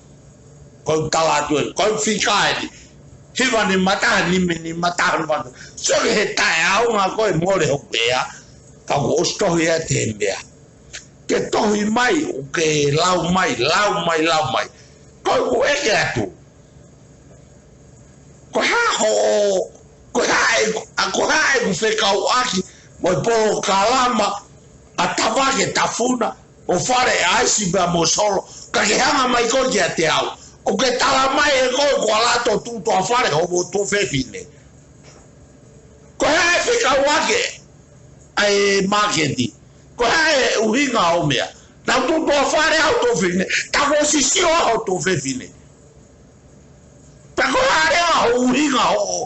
ko e tala atu ē, ko e fika eni. Hiva nima taha, nima nima taha, nima taha. Sio ki he taʻeʻaonga ko e mole hoku ʻea, ka kuo ʻosi tohi ʻa e meʻa. ke tohi mai, ʻoku ke lau mai, lau mai, lau mai. Ko ʻeku ʻeke atu. Ko e hā hoʻo, ko e hā e, ʻa ko e hā ʻeku fekauʻaki mo e polokalama ʻa Tavake Tafuna, ʻo Fale ʻAisi pea mo Solo, ka ke hanga mai koe kiate au ʻo ke tala mai ʻe koe ko e lato tuʻutuʻa fale hoʻo tuofefine. Ko e hā e fekauʻaki ʻa e māketi? Ko e hā e ʻuhinga ʻo e meʻa? Naʻa ku tuʻutuʻa fale au tuofefine, ta ko sisio au tuofefine. Pea ko e hā leva hoʻo ʻuhinga hoʻo,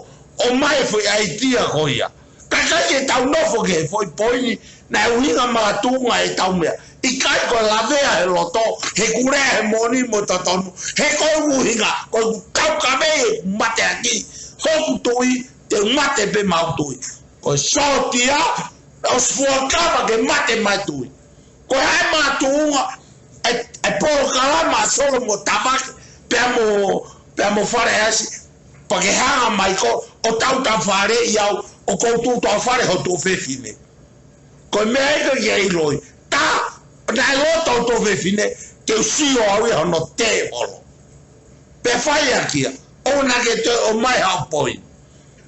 ʻomai e foʻi ʻaitia ko ia. Ka ʻikai ke tau nofo ki he foʻi poini, naʻe ʻuhinga makatuʻunga ʻetau meʻa. ʻIkai ko e lavea he loto, he kulea he moʻoni mo e totonu, he ko e ʻuhinga, ko ʻeku taukaveʻi ʻeku mateaki, hoku tui, te u mate pē maʻa hoku tui. Ko e sōtia, ʻosi fuakava ke mate maʻa e tui. Ko e hā e makatuʻunga e, e polokalama ʻa Solo mo Tavake, pea mo, pea mo Fale ʻAisi, pea ke hanga mai koe ʻo tautau fale ʻi au, ʻoku ou tuʻutuʻa fale hoʻo tuofefine. Ko e meʻa ia ke ke ʻiloʻi. Ta, naʻe loto hoʻo tuofefine, ke u sio au ia hono tēvolo. Pea fai ʻaki ia, ʻoua naʻa ke toe ʻomai haʻo poini.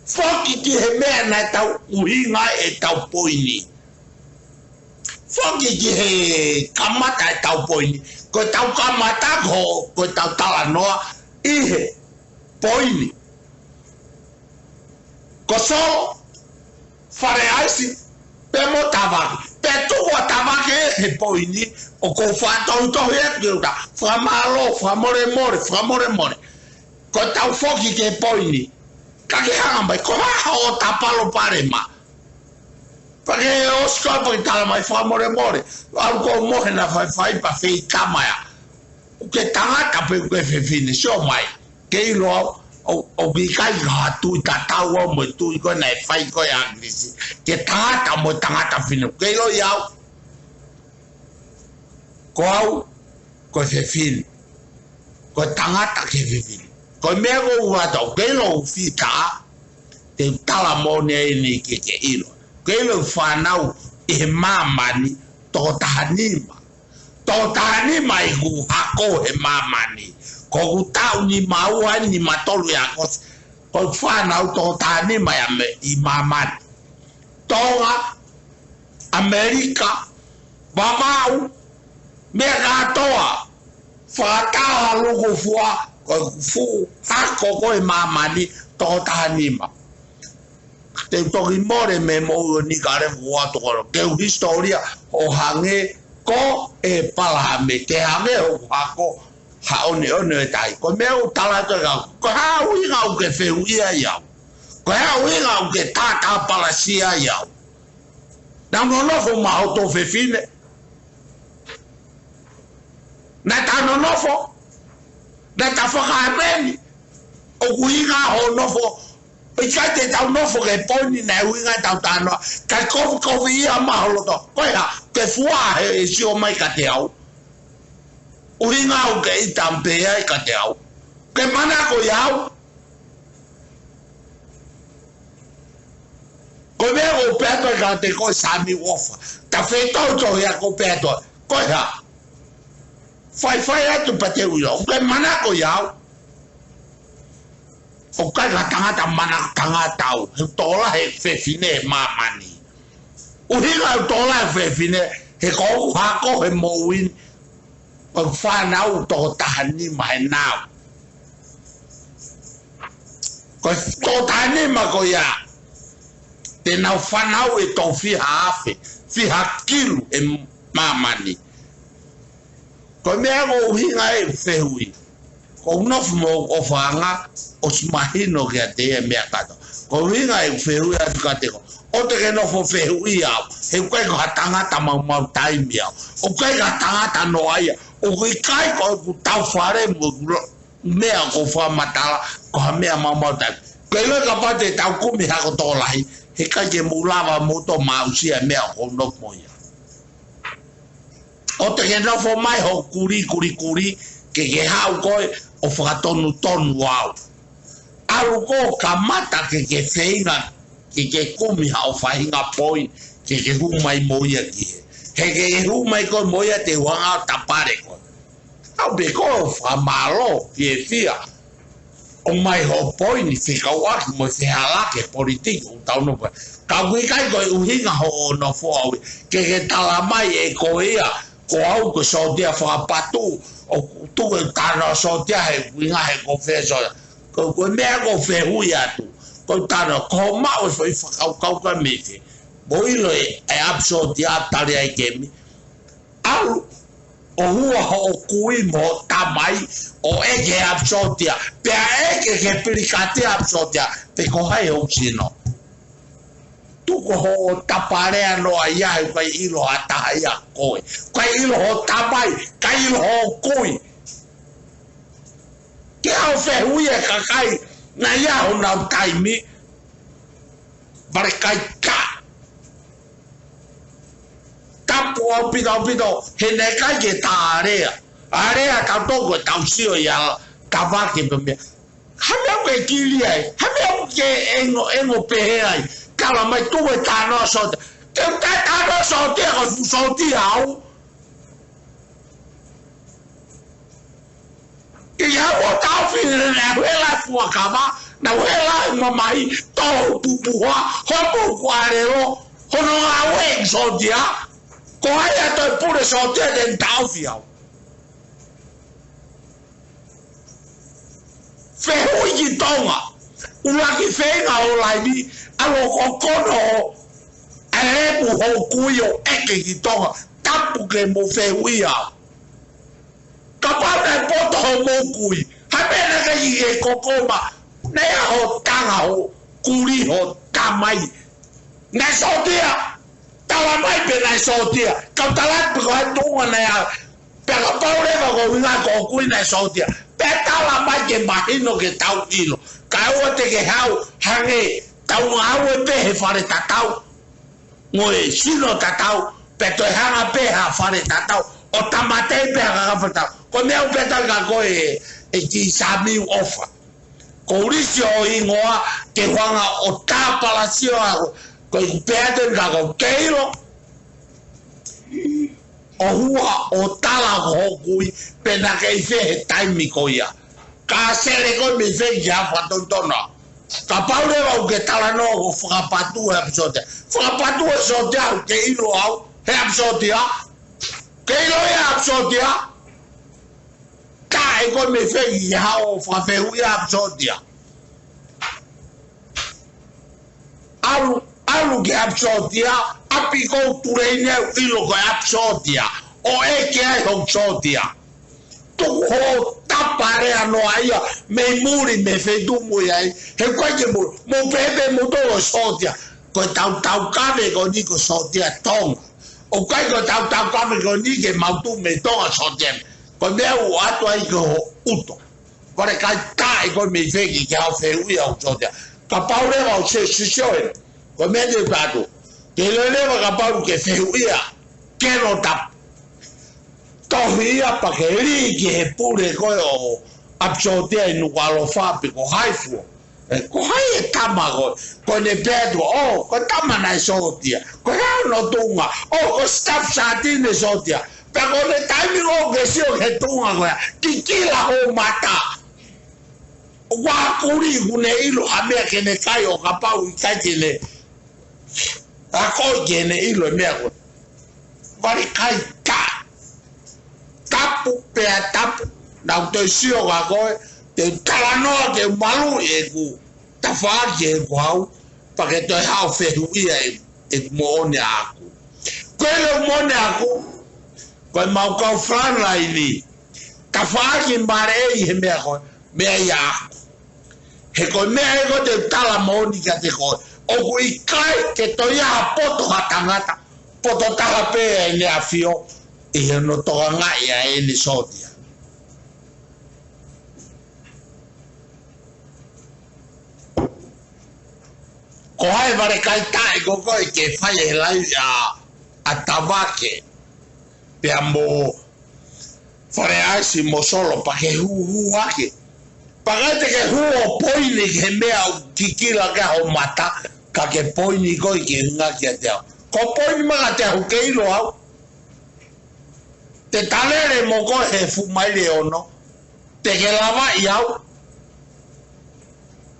Foki ki he meʻa naʻa tau ʻuhinga ai ʻetau poini. Foki ki he kamata ʻetau poini. Ko ʻetau kamata ko, ko ʻetau talanoa ʻi he poini. Ko Solo, Fale ʻAisi, pea mo Tavake. Pea tuku ʻa Tavake he poini, ʻoku ou fakatohitohi atu ke uta. Fakamālō, fakamolemole, fakamolemole. Ko ʻetau foki ki he poini. Ka ke hanga mai, ko e hā hoʻo palopalema? Pea ke ʻosi koe pea ke tala mai fakamolemole. Au ko mohe naʻa faifai pea feitama ia. ʻOku ke tangata pe ʻoku ke fefine, sio mai. Ke ʻilo au, ʻo, ʻoku ʻikai ke ha tui tatau au mo e tui ko ē naʻe fai ko ē ʻa ʻAkilisi. Ke tangata mo e tangata fefine. Ke ʻiloʻi au. Ko au, ko e fefine. Ko e tangata ki he fefine. Ko e meʻa ko ē ʻoku ou ʻatā, ke ʻilo ʻoku fita, te u tala moʻoni eni ke ke ʻilo. Ke ʻilo ʻeku fānau ʻi he māmani, toko taha nima. Toko taha nima ʻeku hako he māmani. Ko ʻeku taʻu nima ua, nima tolu ʻi ʻAokosi. Ko ʻeku fānau toko taha nima ia mei māmani. Tonga, ʻAmelika, Vavaʻu, meʻa kātoa, fakataha lukufua, ko ʻeku fuʻu hako ko ē he māmani, toko taha nima. Te u toki mole mei he moʻui ʻo Nikalefu ʻo atu kono. Ke u hisitōlia ʻo hangē ko ʻĒpalahame, ke hangē hoku hako, ha ʻoneʻone ʻo e tahi. Ko e meʻa ʻoku ou tala atu kia koe, ko e hā e ʻuhinga ʻoku ke fehuʻia ai au? Ko e hā e ʻuhinga ʻoku ke tātāpalasia ai au? Naʻa ku nonofo maʻa hoʻo tuofefine. Naʻa ta nonofo. Naʻa ta fakaʻapaʻapa. ʻOku ʻuhinga hoʻo nofo. ʻIkai te tau nofo ki he poini naʻe ʻuhinga ʻetau talanoa. Kae kovikoviʻia maʻa ho loto. Ko e hā, ke fua he ʻe sio mai kiate au. ʻUhinga ʻoku ke ʻita pē ai kiate au. Ke manako ʻia au. Ko e meʻa ʻoku ou pehē atu ai kiate koe Sami Uofa. Ta feitoitohi ʻa ʻoku ou pehē atu ai. Ko e hā? Faifai atu pea te u ʻilo. ʻOku ke manako ʻia au. ʻOku ʻikai ko ha tangata manako tangata au. He u tokolahi he fefine he māmani. ʻUhinga ʻeku tokolahi he fefine, he ko ʻeku hako he moʻui ni, ko ʻeku fānau toko taha nima he nau. Ko e toko taha nima ko ia, te nau fānau ʻe toko fiha afe, fiha kilu he māmani. Ko e meʻa ʻoku ʻuhinga ai ʻeku fehuʻi. ʻOku ou nofo mo ʻeku ʻofaʻanga, ʻosi mahino kiate ia e meʻa kātoa. Ko e ʻuhinga ʻeku fehuʻi atu kiate koe. ʻOua te ke nofo fehuʻia au. He ʻoku ʻikai ko ha tangata maumau taimi au. ʻOku ʻikai ko ha tangata noaʻia. ʻOku ʻikai ko ʻeku tau fale mo ʻeku lo-, meʻa ʻoku ou fakamatala, ko ha meʻa maumau taimi. Ke ʻilo kapau te tau kumi hako tokolahi, he ʻikai ke mou lava mou toe maʻusia e meʻa ʻoku ou nofo mo ia. ʻOua te ke nofo mai hoʻo kuli, kuli, kuli, ke ke haʻu koe ʻo fakatonutonu au. ʻAlu koe ʻo kamata ke ke feinga, ke ke kumi haʻo faʻahinga poini, ke ke hū mai mo ia ki hē. He ke hū mai koe mo ia te u hanga ʻo tapale koe. ʻAu pē ko e fakamālō, fiefia. ʻOmai hoʻo poini fekauʻaki mo e fehālaaki politiki ʻoku tau nofo ai. Ka ʻoku ʻikai ko e ʻuhinga hoʻo nofo au ia. Ke ke tala mai ʻe koe ia, ko au ko e sōtia fakapatu, ʻoku tuku e talanoa sōtia he ʻuhinga he ko fē sōtia. Ko, ko e meʻa ʻoku ou fehuʻi atu. Ko e talanoa, ko hoʻo maʻu e foʻi fakakaukau ka mei fē. Mo ʻilo e, e ʻapi sōtia tali ai kemi. ʻAlu, ʻo hua hoʻo kui mo hoʻo tamai, ʻo ʻeke he ʻapi sōtia. Pea ʻeke ke pilikate ʻapi sōtia. Pe ko hai hoʻo sino. Tuku hoʻo tapale ʻa noa ia he ʻikai ʻilo ha taha ia koe. ʻIkai ʻilo hoʻo tamai, ʻikai ʻilo hoʻo kui. Ke ʻau fehuʻi e kakai, naʻe ʻi ai honau taimi, vale kai ka. Tapu ʻaupito, ʻaupito, he naʻe ʻikai ke tā alea. Alea tau toko, tau sio ia, tavake pē meʻa. Ha meʻa ʻoku ke kili ai, ha meʻa ʻoku ke engo, engo pehē ai. Tala mai tuku e talanoa sōtia. Te u tā talanoa sōtia, ko e fuʻu sōtia au. Ke ia ʻo taʻofi lele, naʻe hela fuakava, naʻe hela mamahi, tō pupuha, hopo kualelo, hono ngāue sōtia, ko hai ʻa e toe pule sōtia te ne taʻofi au. Fehuʻi ki Tonga, ʻuluaki feinga ʻo laivi, ʻalu ʻo kokono ʻa e lepu hoʻo kui ʻo ʻeke ki Tonga, tapu ke mo fehuʻi au. Kapau naʻe poto hoʻomou kui, ha meʻa naʻe ʻikai ke koko mai, naʻe ʻi ai hoʻo tanga hoʻo kuli hoʻo tamai. Naʻe sōtia, tala mai pē naʻe sōtia, kau tala atu pē ko e tuʻunga naʻe ʻi ai, pea kapau leva ko e ʻuhinga ko hoʻo kui naʻe sōtia, pea tala mai ke mahino ke tau ʻilo, kae ʻoua te ke haʻu, hangē, tau ngāue pē he fale tatau. Mo e sino tatau, pea toe hanga pē ha fale tatau, ʻo tāmateʻi pē ha kakai fale tatau. Ko e meʻa ʻoku pehē atu kia koe ʻe, ʻe ki Samiu ʻOfa. Ko Ulisi hoʻo hingoa, ke u hanga ʻo tāpalasio ʻa koe, ko e pehē atu kia koe ke ʻilo. ʻO hua ʻo tala ko hoʻo kui, pe naʻa ke ʻi fē he taimi ko ia. Ka sele koe mei fē ki ha fakatonutonu. Kapau leva ʻoku ke talanoa ko e fakapatu e ʻapi sōtia. Fakapatu e sōtia ʻoku ke ʻilo au, he ʻapi sōtia. Ke ʻilo ia ʻapi sōtia. Ka ʻe koe mei fē ki ha ʻo fakafehuʻi ʻapi sōtia. ʻAlu, ʻalu ki he ʻapi sōtia, ʻapi ko ē ʻoku tuleʻi ne ʻilo ko e ʻapi sōtia, ʻo ʻeke ai hoʻo sōtia. Tuku hoʻo tapale ʻa noa ia, mei muli, mei feituʻu mui ai, he ʻikai ke mo, mo pehē pē mo tō sōtia, ko e tautaukave ko eni ko e sōtia Tonga. ʻOku ʻikai ko e tautaukave ko eni ke mau tuʻu mei Tonga sōtia. Ko e meʻa ʻoku ʻoatu ai ko hoʻo ʻuto. Vale kai taʻe koe mei fē ki ha ʻo fehuʻi au sōtia. Kapau leva ʻoku ke sio, sio ē. Ko e meʻa te u pehē atu. Ke ʻilo leva kapau ke fehuʻia. Ke no tap. Tohi ia pea ke lī ki he pule ko ē ʻo ʻapi sōtia ʻi Nukuʻalofa pe ko hai fua. ʻE, ko hai e tama ko, ko ʻene pehē atu, ʻo, ko e tama naʻe sōtia. Ko e hā hono tuʻunga, ʻo, ko e staff sergeant ʻene sōtia. Pea ko e taimi ʻoku ke sio ki he tuʻunga ko ia, kikila hoʻo mata. ʻOku ʻa kuli ʻoku ne ʻilo ha meʻa ke ne kai ʻo kapau ʻikai ke ne. ʻA ko ē ke ne ʻilo e meʻa ko ē. Vale kai ta. Tapu pea tapu. Naʻa ku toe sio kia koe, te u talanoa ke u maluʻi ʻeku tafaʻaki ʻeku hau, pea ke toe haʻu ʻo fehuʻia e, ʻeku moʻoni ʻaʻaku. Ko e lea moʻoni ʻaʻaku, ko e mau kau frontline ni. Tafaʻaki maleʻi he meʻa ko ē, meʻa ia ʻaʻaku. He ko e meʻa ē ko ē te u tala moʻoni kiate koe. ʻOku ʻikai ke toe ʻi ai ha poto ha tangata. Poto taha pē ʻEne ʻAfio, ʻi hono tokangaʻi ʻa ʻene sōtia. Ko hai vale kai taʻe ko koe ke fai e laivi ʻa, ʻa Tavake. Pea mo Fale ʻAisi mo Solo pea ke hūhū hake. Pea ʻikai te ke hū ʻo poini ki he meʻa ʻoku kikila ki ai hoʻo mata, ka ke poini koe ki he ngaahi kiate au. Ko e poini mai kiate au ke ʻilo au. Te ta lele mo koe he fuʻu maile ʻe ono. Te ke lavaʻi au.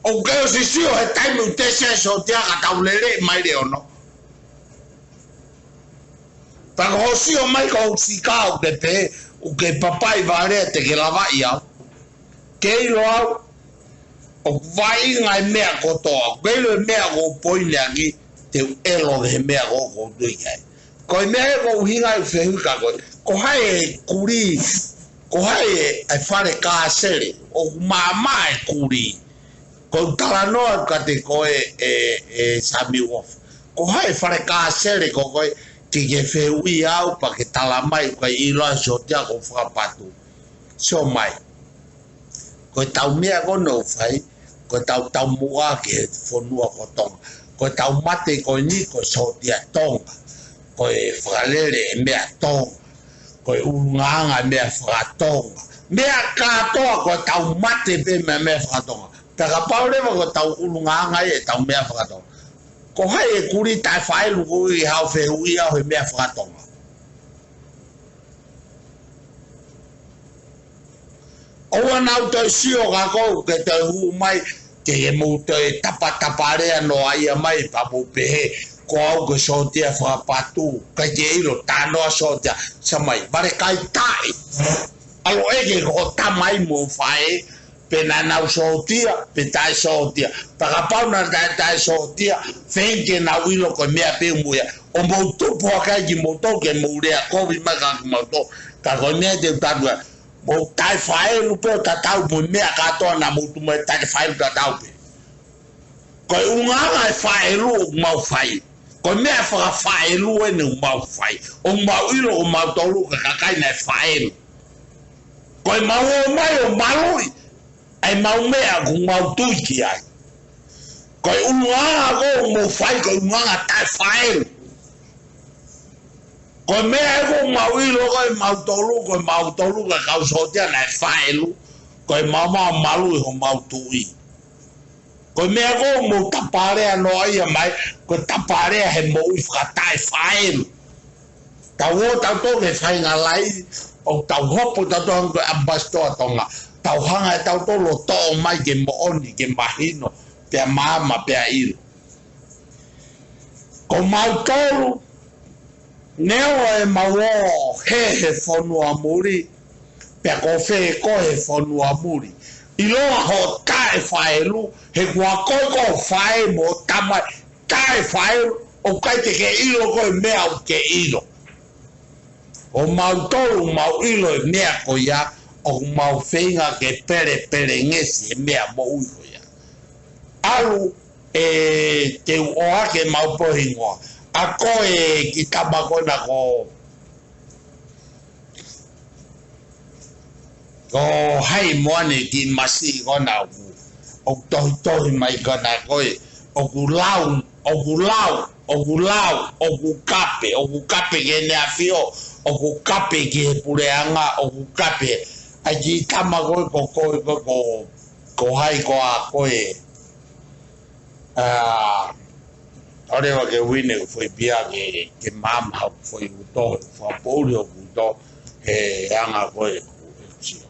ʻOku ke ʻosi sio he taimi ʻoku te sio ai e sōtia ka tau lele maile ʻe ono. Pea ko hoʻo sio mai ko hoʻo sika ʻoku ke pehē, ʻoku ke papai vale te ke lavaʻi au. Ke ʻilo au, ʻoku vaʻinga e meʻa kotoa, ʻoku ke ʻilo e meʻa ʻoku ou poini ʻaki, te u ʻelo he meʻa ʻoku ou tui ki ai. Ko e meʻa ē ʻoku ou ʻuhinga ʻeku fehuʻi kia koe, ko hai e kulī, ko hai e, e fale kāsele, ʻoku maʻamaʻa e kulī. Ko u talanoa kiate koe ē, ē, ē Sami Uofa. Ko hai e fale kāsele ko koe, ke ke fehuʻi au pea ke tala mai ʻoku ʻikai ʻilo ʻa e sōtia ʻoku ou fakapatu. Sio mai. Ko ʻetau meʻa ko eni ʻoku fai, ko ʻetau taumuʻa ki he fonua ko Tonga. Ko ʻetau mate ko eni ko e sōtia Tonga. Ko e fakalele e meʻa Tonga. Ko e ʻulungaanga e meʻa fakatonga. Meʻa kātoa ko ʻetau mate pē meʻa, meʻa fakatonga. Pea kapau leva ko ʻetau ʻulungaanga ʻetau meʻa fakatonga. Ko hai e kulī taʻefaʻelu ʻoku ʻi ai haʻo fehuʻi au he meʻa fakatonga. ʻOua naʻa toe sio ka kou ke toe hū mai, ke ke mou toe tapatapa lea noa ia mai, pea mou pehē, ko au ko e sōtia fakapatu, ʻikai ke ʻilo, tā noa sōtia, sio mai, vale kai taʻi. ʻAlu ʻeke ko hoʻo tamai mo faʻē, pe naʻa nau sōtia, pe taʻe sōtia. Pea kapau naʻa taʻe, taʻe sōtia, feinga ke nau ʻilo ko e meʻa pē ʻoku mou ʻi ai. ʻO mou tupu hake ai kimoutolu ke mou lea kovi mai kia kimautolu. Ka ko e meʻa te u tala atu, mou taʻefaʻelu pē ʻo tatau mo e meʻa kātoa naʻa mou tuʻu mai taʻefaʻelu tatau pē. Ko e ʻulungaanga e faʻelu ʻoku mau fai. Ko e meʻa fakafaʻelu eni ʻoku mau fai. ʻOku mau ʻilo ʻoku mau tolu ka kakai naʻe faʻelu. Ko e mau ō mai ʻo maluʻi ʻa e mau meʻa ʻoku mau tui ki ai. Ko e ʻulungaanga ko ē ʻoku mou fai, ko e ʻulungaanga taʻefaʻelu. Ko e meʻa ē ʻoku mau ʻilo ko e mau tolu, ko e mau tolu ka kau sōtia naʻe faʻelu. Ko e mau mau maluʻi ho mau tuʻi. Ko e meʻa ko ē ʻoku mou tapalea noa ia mai, ko e tapalea he moʻui fakataʻefaʻelu. Tau ō tautolu ki he faʻahinga lahi, ʻo tau hopo tautolu hangē ko e ʻambasitoa Tonga. Tau hanga ʻe tautolu ʻo toʻo mai ke moʻoni, ke mahino, pea maama, pea ʻilo. Ko mautolu, neongo ʻemau ō he, he fonua muli, pea ko fē koe he fonua muli. ʻIlonga hoʻo taʻefaʻelu, he ko koe ko e faʻē mo e tamai, taʻefaʻelu, ʻoku ʻikai te ke ʻilo ko e meʻa ʻoku ke ʻilo. ʻO mautolu mau ʻilo e meʻa ko ia, ʻoku mau feinga ke pelepelengesi e meʻa moʻui ko ia. ʻAlu ē te u ʻohake mau pē ho hingoa. ʻA koe kiʻi tama ko ena ko, ko hai moa ni kiʻi masiʻi ko ena ʻoku, ʻoku tohitohi mai ko ena ko ē, ʻoku lau, ʻoku lau, ʻoku lau, ʻoku kape, ʻoku kape ki heʻene ʻafio, ʻoku kape ki he puleʻanga, ʻoku kape. ʻAi kiʻi tama ko ē ko, ko, ko, ko, ko hai koā koe. ʻA, ʻalu leva ke uine ʻeku foʻi pia ke, ke maama haʻaku foʻi uto, fakapoʻuli hoku uto, he anga ko ē ʻeku sio.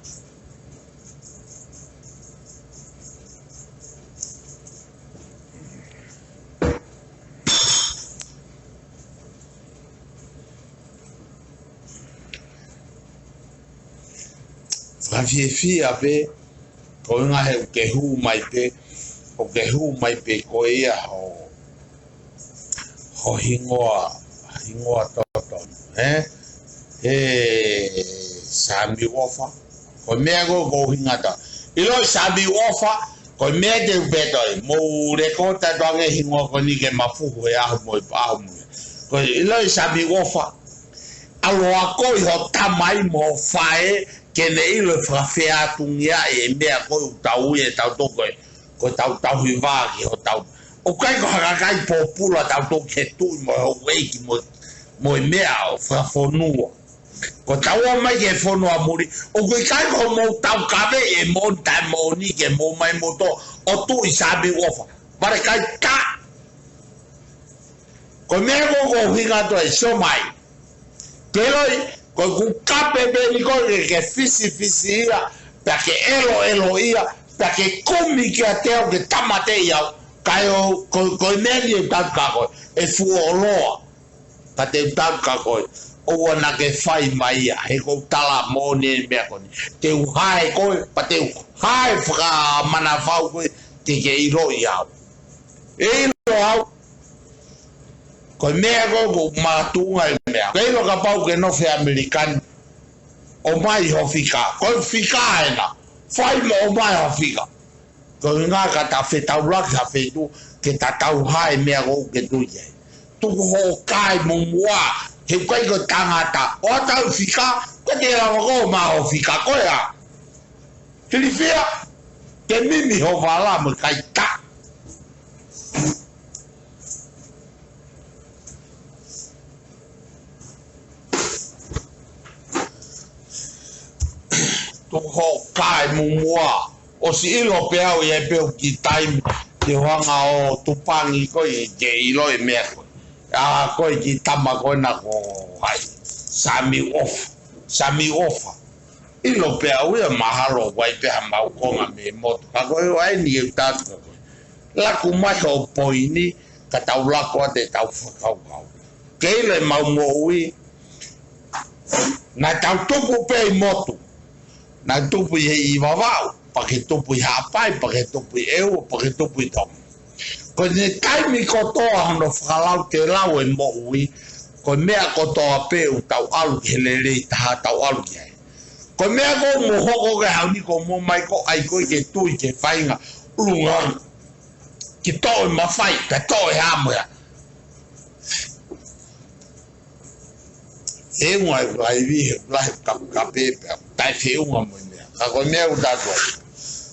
Fakafiefia pē, ko e ʻuhinga he ʻoku ke hū mai pē, ʻoku ke hū mai pē ko ia ho, ho hingoa, hingoa totonu, ē? Ē, Sami Uofa, ko e meʻa ko ē ʻoku ou ʻuhinga atu. ʻIloʻi Sami Uofa, ko e meʻa te u pehē atu, mou lekooti atu ange hingoa ko eni ke mafuhu he ʻaho mo e ʻaho mo e. Ko e ʻiloʻi Sami Uofa, ʻalu ʻo akoʻi ho tamai mo ho faʻē, ke ne ʻilo e fakafeʻātungia e meʻa ko ē ʻoku tau ui ʻe tautolu ko e, ko ʻetau tauhi vā ki hotau. ʻOku ʻikai ko ha kakai pōpula tautolu ke tuʻi mo e houʻeiki mo, mo e meʻa ʻo fakafonua. Ko ʻetau ō mai ki he fonua muli, ʻoku ʻikai ko hoʻomou taukaveʻi e moʻoni taʻemoʻoni ke mou ō mai moutolu ʻo tuʻi Sami Uofa. Vale kai taʻi. Ko e meʻa ko ē ʻoku ou ʻuhinga atu ai, sio mai. Ke ʻiloʻi, Ko ʻeku kape pē eni ko ē ke, ke fisifisiʻia, pea ke ʻeloʻeloʻia, pea ke kumi kiate au ke tāmateʻi au. Kae ʻo, ko, ko e meʻa ni ʻe tau ka ko ē, ʻe fuoloa. Ka te u tau ka ko ē, ʻoua naʻa ke fai mai ia, he ʻoku ou tala moʻoni e meʻa ko eni. Te u hae koe, pea te u hae fakamanavahē koe, te ke ʻiloʻi au. ʻE ʻilo au. Ko e meʻa ko ē ʻoku makatuʻunga e meʻa. Ke ʻilo kapau ke nofo ʻi ʻAmelika ni, ʻomai ho fika. Ko e fika ena. Fai mo ʻomai ho fika. Ko e ʻuhinga ka ta fetaulaki ha feituʻu, ke ta tau hae meʻa ko ē ʻoku ke tui ki ai. Tuku hoʻo kai mumuʻa, he ʻoku ʻikai ko e tangata. ʻOatu e fika, ko e te lava ko ē ʻomai ho fika ko ē ā. Hilifia, ke mimi ho vala mo e kaita. Tuku hoʻo kai mumuʻa, ʻosi ʻilo pē au ia pē ʻoku ki taimi, te u hanga ʻo tupangi koe ke ʻilo e meʻa ko ē. ʻA ko e kiʻi tama ko ena ko hai, Sami ʻOfa, Sami ʻOfa. ʻIlo pē au ia mahalo ʻoku ʻi ai pē ha mau konga mei motu. Ka ko e ʻai ni e tatu ka ko e. Laku mai ho poini, ka tau laku atu e tau fakakaukau. Ke ʻilo e mau moʻui, naʻa tau tupu pē ʻi motu. Naʻa tupu ʻi he ʻi Vavaʻu, pea ke tupu ʻi Haʻapai, pea ke tupu ʻi ʻEua, pea ke tupu ʻi Tonga. Ko e taimi kotoa hono fakalau te lau e moʻui, ko e meʻa kotoa pē ʻoku tau ʻalu ki he lelei taha tau ʻalu ki ai. Ko e meʻa ko ē mou hoko ke hau ni ko mou mai ko ʻai ko ē ke tui ke fainga ʻulungaanga. Ke toʻo e mafai, ke toʻo e hamoea. Feʻunga e ʻoku lahi vi, he ʻoku lahi ka, ka pēpē, taʻe feʻunga mo e meʻa. Ka ko e meʻa ʻoku tatu ai.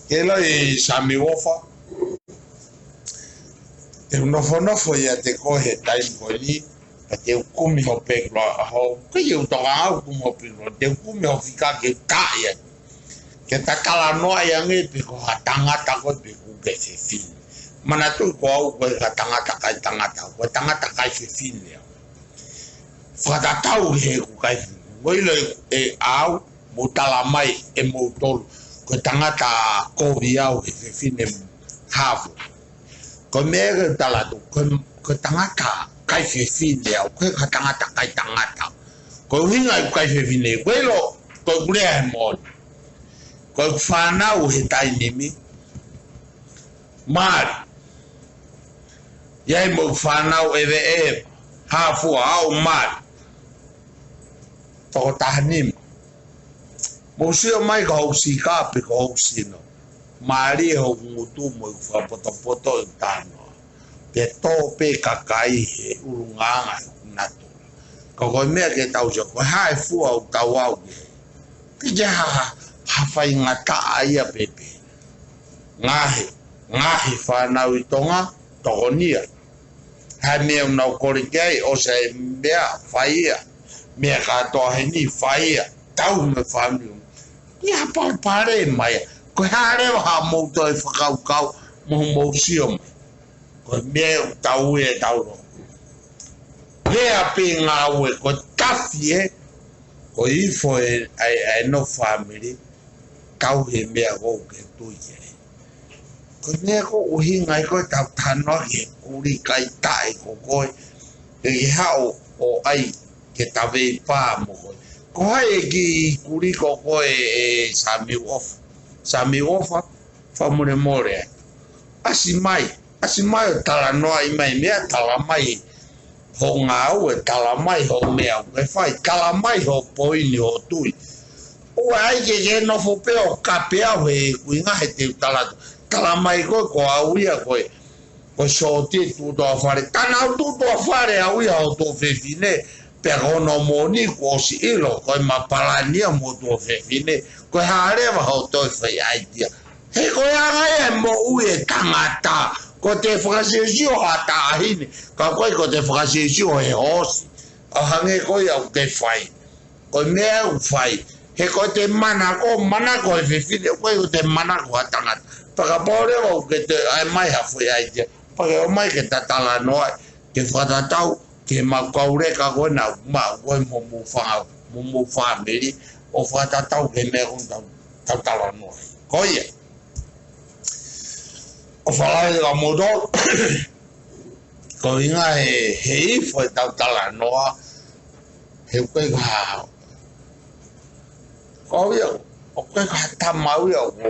Ke lau e Sami ʻOfa. Te u nofonofo ia te ko e he taimi ko eni, ka te u kumi ho pekula, ho, ke ia u toka au kumi ho pekula, te u kumi ho fika ke u taʻi ai. Ke ta talanoaʻi ange pe ko ha tangata ko ē pe ʻoku ke fefine. Manatuʻi ko au ko e ka tangata kai tangata, ko e tangata kai fefine au. Fakatatau he ʻoku kai fefine. Ko ilo e, e au, mou tala mai e mou tolu. Ko e tangata kovi au he fefine hafu. Ko e meʻa ke tala atu, ko e, ko e tangata kai fefine au, ko e ka tangata kai tangata. Ko e ʻuhinga e kai fefine, ko e ʻilo, ko e kulea he moʻoni. Ko e fānau he taimi ni, mali. ʻI ai mo e fānau ʻeveʻeva, hā fua au mali. Toko taha nima. Mou sio mai ka hou sika pe ka hou sino. Mālie hoku ngutu mo e fakapotopoto e tano. Te tō pē kakai he ʻulungaanga he natula. Ka ko e meʻa ke tau sio, ko e hā e fua ʻoku tau ʻau ki ai. Pea ke ha, ha, ha faingataʻa ia pēpē. Ngaohi, ngaohi fānau ʻi Tonga, tokonia. Hā e meʻa ʻoku nau kole ki ai, ʻosi e meʻa, fai ia. Meʻa kātoa heni, fai ia. Tau mo e fāmili. Ia palopalema ia. Ko e hā leva haʻamou toe fakakaukau, mo mou sio mai. Ko e meʻa ʻoku tau e tau lo. Pea pē ngāue ko e tafi ē, ko e ifo e, ʻa e, ʻa e nofo fāmili, tau he meʻa ʻoku ke tui ki ai. Ko e meʻa ko e ʻuhinga ia ko e tau tanoa ki he kuli kai taʻe ko koe, ke ke haʻu ʻo ʻai ke ta veipā mo koe. Ko hai e kiʻi kuli ko koe ē Sami ʻOfa. Sami ʻOfa, fakamolemole ai. ʻAsi mai, ʻasi mai ʻo talanoaʻi mai meʻa, tala mai ho ngāue, tala mai ho meʻa ʻoku ke fai, tala mai ho poini ho tui. ʻOua ʻai ke ke nofo pē ʻo kape au he ʻuhinga he te u tala atu. Tala mai koe, ko au ia ko e, ko e sōtia tuʻutuʻa fale. Tana au tuʻutuʻa fale au ia ho tuofefine, pea ko hono moʻoni kuo ʻosi ʻilo, ko e mapalania mo tuofefine, ko e hā leva ho toe fai ʻaitia. He ko e anga ia e moʻui e tangata, ko e te fakasiosio ha taʻahine, ka ko e ko e te fakasiosio he hoosi, ʻo hangē ko ia ʻoku te fai. Ko e meʻa ʻoku fai, he ko e te manako, manako he fefine, ko e ko e te manako ha tangata. Pea kapau leva ʻoku ke te ʻai mai ha foʻi ʻaitia, pea ke ʻomai ke ta talanoa, ke fakatatau, ke mau kauleka ko ena, ma, ko e mo mou fangau. mo homou fāmili, ʻo fakatatau ki he meʻa ko eni ʻoku tau, tau talanoa ai. Ko ia. ʻOfa lahi atu kiate kimoutolu, ko e ʻuhinga he, he ifo ʻetau talanoa, he ʻoku ʻikai ko ha, ko au ia, ʻoku ʻikai ko ha tama au ia, ʻoku,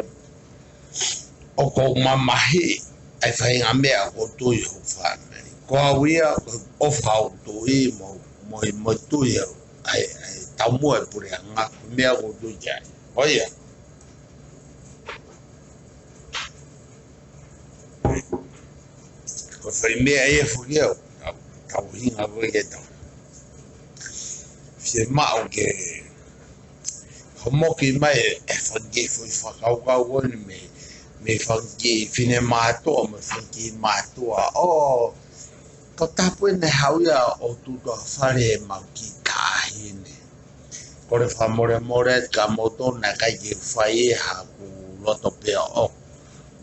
ʻoku ou mamahiʻi ʻa e faʻahinga meʻa ʻoku ou tui hoʻo fāmili. Ko au ia, ʻoku ou ʻofa ʻi hoku tui mo, mo, mo e tui au, ʻa e, ʻa e taumuʻa e puleʻanga, meʻa ʻoku ou tui ki ai. Ko ia. Ko e foʻi meʻa ia foki ʻoku tau, tau ʻuhinga ko ē ke tau fiemaʻu ke homoki mai e, e fanga kiʻi foʻi fakakaukau ko eni mei, mei he fanga kiʻi finemātuʻa, mei he fanga kiʻi mātuʻa. ʻO, ko e tapu eni ʻa e haʻu ia ʻo tuʻu ʻi fale ʻemau kiʻi taʻahine. Kole fakamolemole atu kiate kimoutolu naʻe ʻikai ke u fai ʻe haʻaku loto pē ʻo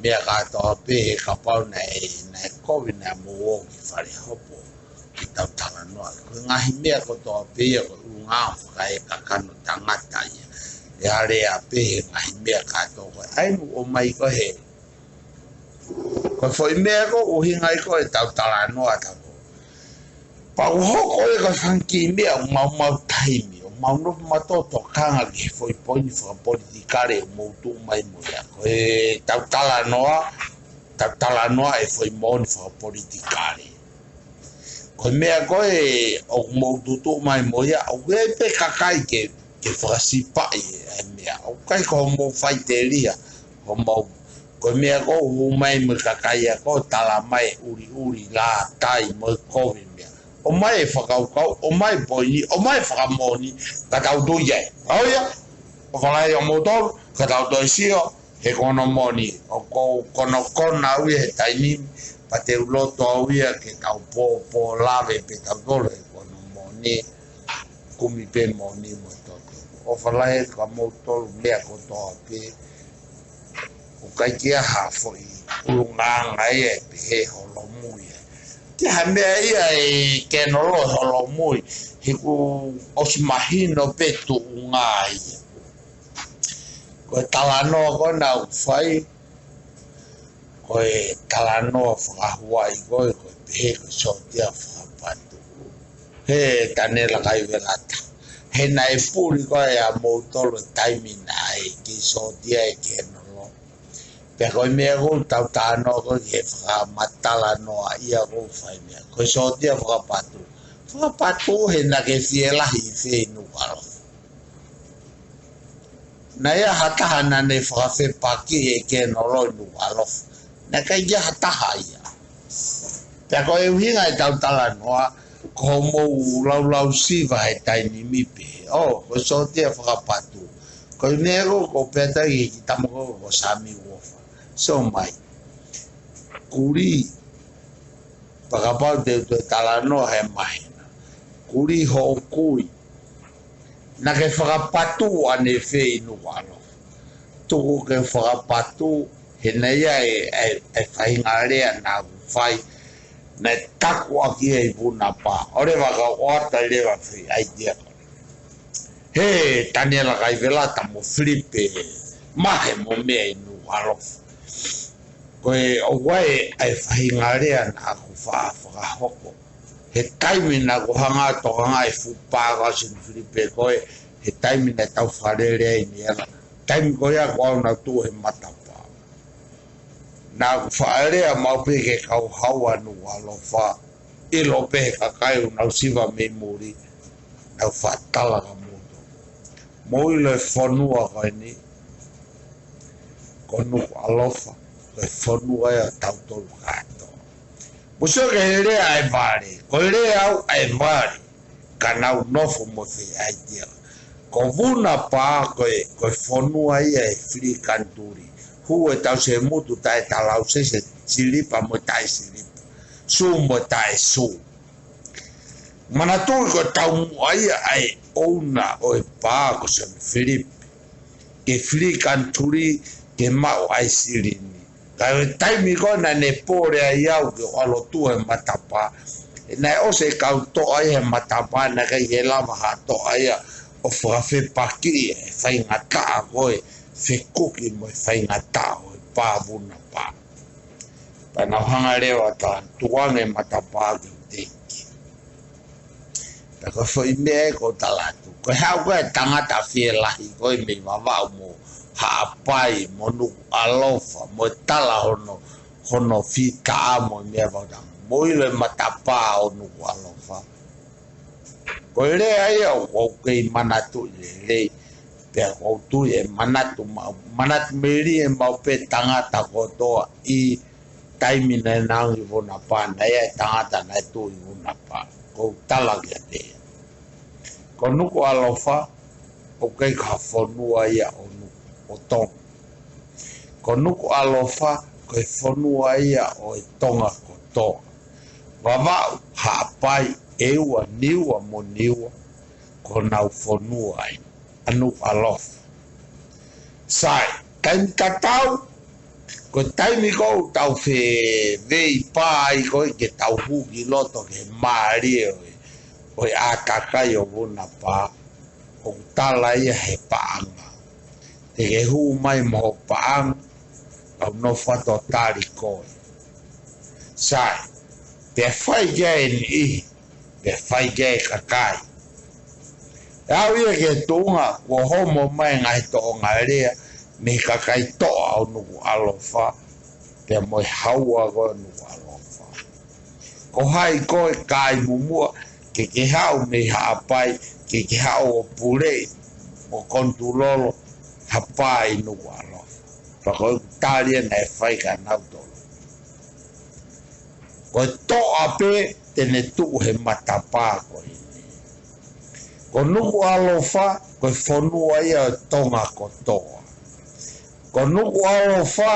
meʻa kātoa pē he kapau naʻe, naʻe kovi naʻa mou ō ki fale hopo ke tau talanoa. Ko e ngaahi meʻa kotoa pē ia ko e ʻulungaanga fakaekakano tangata ia. ʻE alea pē he ngaahi meʻa kātoa ko ē. ʻAi nu ʻomai ko ē he Ko e foʻi meʻa ko ē ʻuhinga ia ko ē ʻetau talanoa ʻatautolu. Pea ʻoku hoko ia ko e fanga kiʻi meʻa ʻoku maumau taimi, ʻoku mau nofo mautolu ʻo tokanga ki he foʻi poini fakapolitikale ʻoku mou tuʻu mai mo ia. Ko ʻetau talanoa, tau talanoa e foʻi moʻoni fakapolitikale. Ko e meʻa ko ē ʻoku mou tuʻutuʻu mai mo ia, ʻoku ʻi ai pē kakai ke, ke fakasipaʻi e meʻa. ʻOku ʻikai ko hoʻomou faʻiteliha, hoʻomou, ko e meʻa ko ē ʻoku hū mai mo e kakai ia ko ē ʻo tala mai e ʻuliʻuli, lātai mo e kovi meʻa. ʻOmai e fakakaukau, ʻomai e poini, ʻomai e fakamoʻoni, ka tau tui ai. ʻA ia, ʻofa lahi atu kiate kimoutolu, ka tau toe sio, he ko hono moʻoni, ʻoku ou konokona au ia he taimi ni, pea te u loto au ia ke tau pōpō lave pē tautolu he ko hono moʻoni, kumi pē moʻoni mo e toto. ʻOfa lahi atu kiate kimoutolu meʻa kotoa pē, ʻoku ʻikai ke ʻi ai ha foʻi ʻulungaanga ia ʻe pehē holomui ai. Ke ha meʻa ia ʻe Kenolo holomui, he kuo ʻosi mahino pē tuʻunga ia. Ko e talanoa ko ē naʻa ku fai, ko e talanoa fakahuaʻi ko ē, ko e pehē ko e sōtia fakapatu. He Taniela Kaivelata. He naʻe puli ko ē ʻa moutolu taimi naʻe kei sōtia ʻe Kenolo. Pea ko e meʻa ʻoku tau talanoa ko ē ki he fakamatalanoa ia ʻoku fai meʻa. Ko e sōtia fakapatu. Fakapatu he naʻa ke fielahi ʻi fē ʻi Nukuʻalofa. Naʻe ʻi ai ha taha naʻa ne fakafepaki ʻe Kenolo ʻi Nukuʻalofa. Naʻe ʻikai ke ʻi ai ha taha ia. Pea ko e ʻuhinga ʻetau talanoa, ko hoʻomou laulau siva he taimi ni pē. ʻO, ko e sōtia fakapatu. Ko e meʻa ko ē ʻoku ou pehē atu ki he kiʻi tama ko ē ko Sami Uofa. Sio mai. Kulī. Pea kapau te u toe talanoa he māhina. Kulī hoʻo kui. Naʻa ke fakapatu ʻanefē ʻi Nukuʻalofa. Tuku ke fakapatu, he naʻe ʻi ai e, e, e faʻahinga lea naʻa ku fai, naʻe taku ʻaki ia ʻi Vunapā. ʻO leva ka u ʻoatu ai leva e foʻi ʻaitia ko ē. He Taniela Kaivelata mo Filipe Mahe mo meʻa ʻi Nukuʻalofa. Ko e ʻoku ʻi ai e faʻahinga lea naʻa ku faʻa fakahoko. He taimi naʻa ku hanga ʻo tokangaʻi e fuʻu pā ko ē ʻa Sione Filipe ko ē, he taimi naʻa tau fakalele ai ʻi Niʻihi. Taimi ko ia ko au naʻa ku tuʻu he matapā. Naʻa ku faʻa lea maʻu pē ki he kau hau ʻa Nukuʻalofa, ʻilo pē he kakai ʻoku nau siva mei muli, naʻa ku faʻa tala kia moutolu. Mou ʻilo e fonua ko eni, ko Nukuʻalofa, ko e fonua ia ʻo tautolu kātoa. Mou sio ki he lea ʻa e vale, ko e lea au ʻa e vale, ka naʻa ku nofo mo e ʻaitia. Ko Vunapā ko e, ko e fonua ia ʻo e free country. Hū e tausemutu taʻe talausese, silipa mo e taʻe silipa. Sū mo e taʻe sū. Manatuʻi ko e taumuʻa ia ʻa e ʻouna ʻo e pā ko Sione Filipe. Ke free country, ke maʻu ai e silini. Ka ko e taimi ko ē naʻa ne pole ai au ke u ʻalu ʻo tuʻu he matapā. Naʻe ʻosi e kau toʻa ia he matapā, naʻe ʻikai ke lava ha toʻa ia ʻo fakafepakiʻi e faingataʻa ko e fekuki mo e faingataʻa ʻo e pā vuna pā. Pea nau hanga leva ʻo tukuange matapā ki he teiki. Pea ko e foʻi meʻa ē ʻoku ou tala atu, ko e haʻu ko ē tangata fielahi ko ē mei Vavaʻu mo Haʻapai mo Nukuʻalofa mo e tala hono, hono fita mo e meʻa vautanga. Mou ʻilo e matapā ʻo Nukuʻalofa. Ko e lea ia ʻoku ou kei manatuʻi lelei, pea ʻoku ou tui ʻe manatu maʻu, manatu melie maʻu pē tangata kotoa ʻi he taimi naʻe nau ʻi vuna pā, naʻe ʻi ai e tangata naʻe tuʻu ʻi vuna pā. ʻOku ou tala kiate ia. Ko Nukuʻalofa, ʻoku ʻikai ko ha fonua ia ʻo Nu-, ʻo Tonga. Ko Nukuʻalofa, ko e fonua ia ʻo e Tonga kotoa. Vavaʻu, Haʻapai, ʻEua, Niua mo Niua, ko honau fonua ia ʻa Nukuʻalofa. Sai, taimi tatau, ko e taimi ko ē ʻoku tau fevei pā ai ko ē ke tau hū ki loto ki he mālie ʻo e, ʻo e ʻātakai ʻo vuna pā, ʻoku tala ia he paʻanga. Te ke hū mai mo ho paʻanga, kau nofo atu ʻo tali koe. Sai, pea fai ki ai e niʻihi, pea fai ki ai e kakai. ʻE aʻu ia ki he tuʻunga, kuo homo mai e ngaahi toʻonga lea, mei he kakai toʻa ʻo Nukuʻalofa, pea mo e haua ko ē ʻo Nukuʻalofa. Ko hai koe Kaimumuʻa, ke ke haʻu mei Haʻapai, ke ke haʻu ʻo puleʻi, ʻo konitulolo, ha pā ʻi Nukuʻalofa. Pea ko e tali ia naʻe fai kia nautolu. Ko e toʻa pē te ne tuʻu he matapā ko eni. Ko Nukuʻalofa, ko e fonua ia ʻo Tonga kotoa. Ko Nukuʻalofa,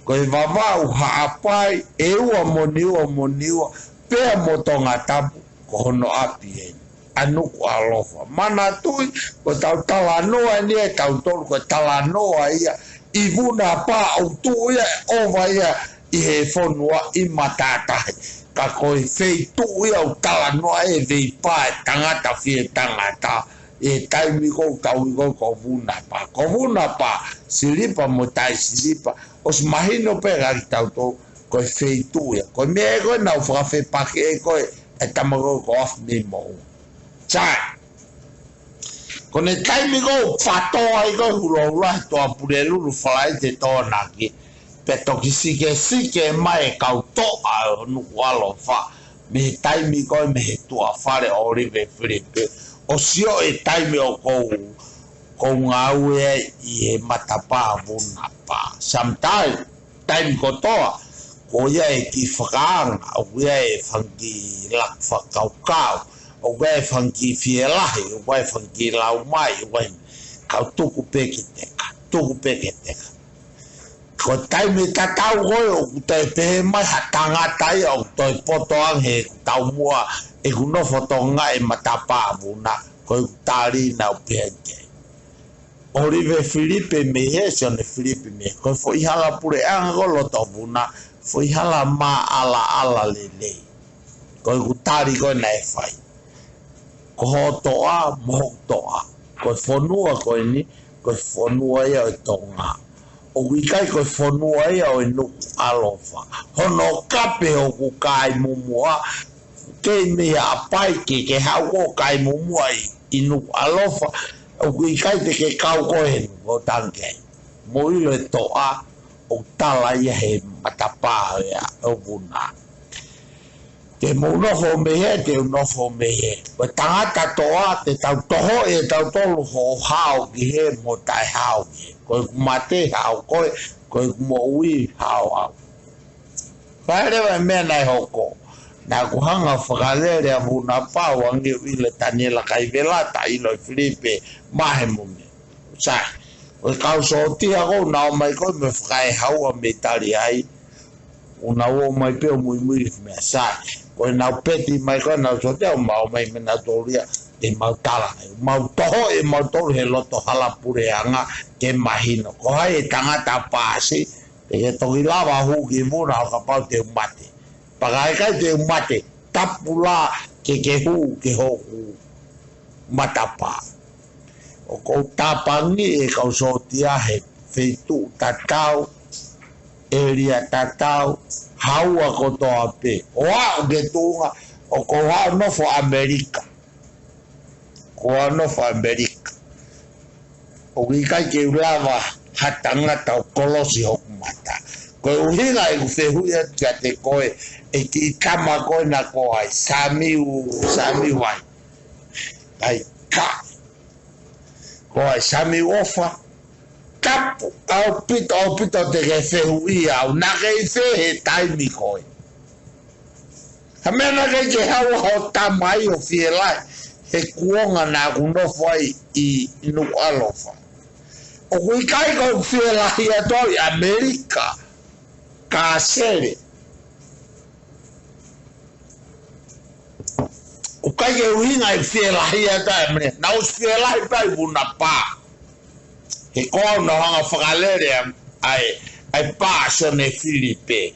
ko e Vavaʻu, Haʻapai, ʻEua mo Niua mo Niua, pea mo Tongatapu, ko hono ʻapi eni ʻa Nukuʻalofa. Manatuʻi, ko ʻetau talanoa eni ʻe tautolu, ko e talanoa ia ʻi vuna pā ʻoku tuʻu ia ʻe ʻova ia ʻi he fonua ʻi matātahi. Ka ko e feituʻu ia ʻoku talanoa e veipā e tangata fie tangata, ʻi he taimi ko ē ʻoku tau ui ko ē ko vuna pā. Ko vuna pā, silipa mo taʻe silipa, ʻosi mahino pē kia kitautolu, ko e feituʻu ia. Ko e meʻa ko ē naʻa ku fakafepaki ai ko ē, e tama ko ē ko Afi mei Moʻunga. Sai. Ko ʻene taimi ko ē ʻoku fato ai ko ē hulohula he Toa Pulelulu Falaite Tokonaki, pea toki sikesike mai e kau toʻa ʻo Nukuʻalofa, mei he taimi ko ē mei he tuʻa fale ʻo ʻŌlive Filipe, ʻo sio e taimi ʻoku ou, ʻoku ou ngāue ai ʻi he matapā vuna pā. Sometimes, taimi kotoa, ʻoku ʻi ai e kiʻi fakaanga, ʻoku ʻi ai e fanga kiʻi laku fakakaukau, ʻoku ʻi ai e fanga kiʻi fielahi, ʻoku ʻi ai e fanga kiʻi lau mai, ʻoku ʻi ai e kau tuku pē ki teka, tuku pē ki teka. Ko e taimi tatau ko ē, ʻoku toe pehē mai ha tangata ia, ʻoku toe poto ange he taumuʻa, ʻeku nofo Tonga ʻi he matapā vuna, ko ʻeku tali naʻa ku pehē ki ai. ʻŌlive Filipe mei hē, Sione Filipe mei hē. Ko e foʻi hala puleʻanga ko ē loto vuna, foʻi hala maʻalaʻala lelei. Ko ʻeku tali ko ē naʻe fai. Ko ho toʻa, mo hoku toʻa. Ko e fonua ko eni, ko e fonua ia ʻo e Tonga. ʻOku ʻikai ko e fonua ia ʻo e Nukuʻalofa. Hono kape hoku Kaimumuʻa, kei mei Haʻapai ke ke haʻu ʻo Kaimumuʻa ʻi, ʻi Nukuʻalofa, ʻoku ʻikai te ke kau koe heni, ʻo tangi ai. Mou ʻilo e toʻa, ʻoku tala ia he matapā ia ʻo vuna. Te mou nofo mei hē, te u nofo mei hē. Ko e tangata toʻa, te tau toho ʻe tautolu hoʻo hao ki hē mo taʻe hao ki hē. Ko ʻeku mate hao koe, ko ʻeku moʻui hao au. Pea leva e meʻa naʻe hoko. Naʻa ku hanga fakalele ʻa vuna pā, ʻoange ʻo ʻilo Taniela Kaivela, taʻe ʻilo ʻe Filipe, mahe mo meʻa. Sai. Ko e kau sōtia ko ē naʻa nau ō mai ko ē mei fakaehaua mei tali ai. ʻOku nau ō mai pē ʻo muimui ki he meʻa, sai. Ko ʻenau peti mai ko ē ʻenau sōtia, ʻo mau ō mai mei nautolu ia, ʻe mau tala ai. Mau toho ʻe mautolu he loto hala puleʻanga ke mahino. Ko hai e tangata paasi, te ke toki lava hū ki vuna ʻo kapau te u mate. Pea ka ʻikai te u mate, tapu lā ke ke hū ki hoku matapā. ʻoku ou tāpangiʻi e kau sōtia he feituʻu tatau, ʻēlia tatau, haua kotoa pē. ʻO aʻu ki he tuʻunga ʻoku ou haʻu ʻo nofo ʻAmelika. Ko e nofo ʻAmelika. ʻOku ʻikai ke u lava ha tangata ʻo kolosi hoku mata. Ko e ʻuhinga ʻeku fehuʻi atu kiate koe, ʻe kiʻi tama ko ena ko hai, Samiu, Samiu vai. ʻAi, ka. Ko hai, Samiu ʻOfa. Tapu, ʻaupito, ʻaupito te ke fehuʻia au, naʻa ke ʻi fē he taimi ko ē. Ha meʻa naʻe ʻikai ke haua ho tama ai ʻo fielahi he kuonga naʻa ku nofo ai ʻi Nukuʻalofa. ʻOku ʻikai ko ʻeku fielahi atu au ʻi ʻAmelika, Kasele. ʻOku ʻikai ke ʻuhinga ʻeku fielahi atu ai ʻAmelika. Naʻa ku ʻosi fielahi pē ʻi Vunapā. He ko au naʻa ku hanga ʻo fakalele ʻa e, ʻa e, ʻa e pā ʻa Sione Filipe.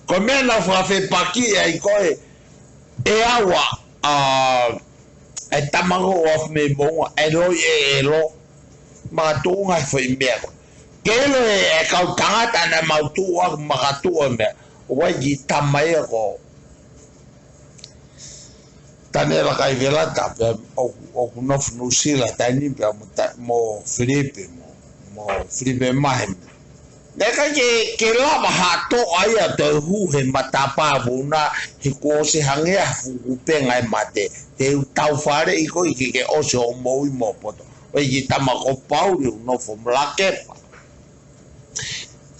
Ko e meʻa naʻa ku fakafepakiʻi ai ko ē, ʻe au ʻa, ʻa, ʻa e tama ko ē ʻoku ʻofa mei Moʻunga, ʻa e loi ʻe ʻelo, makatuʻunga he foʻi meʻa ko ē. Ke ʻilo ʻe, ʻe kau tangata naʻa mau tuʻu ʻaki makatuʻu e meʻa, ʻoku ʻi ai e kiʻi tama ia ko Taniela Kaivelata, pea ʻoku, ʻoku nofo Nuʻusila he taimi ni pea mo Ta-, mo Filipe, mo, mo Filipe Mahe. Naʻe ʻikai ke, ke lava ha toʻa ia ʻo toe hū he matapā vuna he kuo ʻosi hangē ha fuʻu kupenga e mate. Te u tau faleʻi koe ke ke ʻosi hoʻo moʻui mo e poto. ʻOku ʻi ai e kiʻi tama ko Pauli ʻoku nofo Molakepa.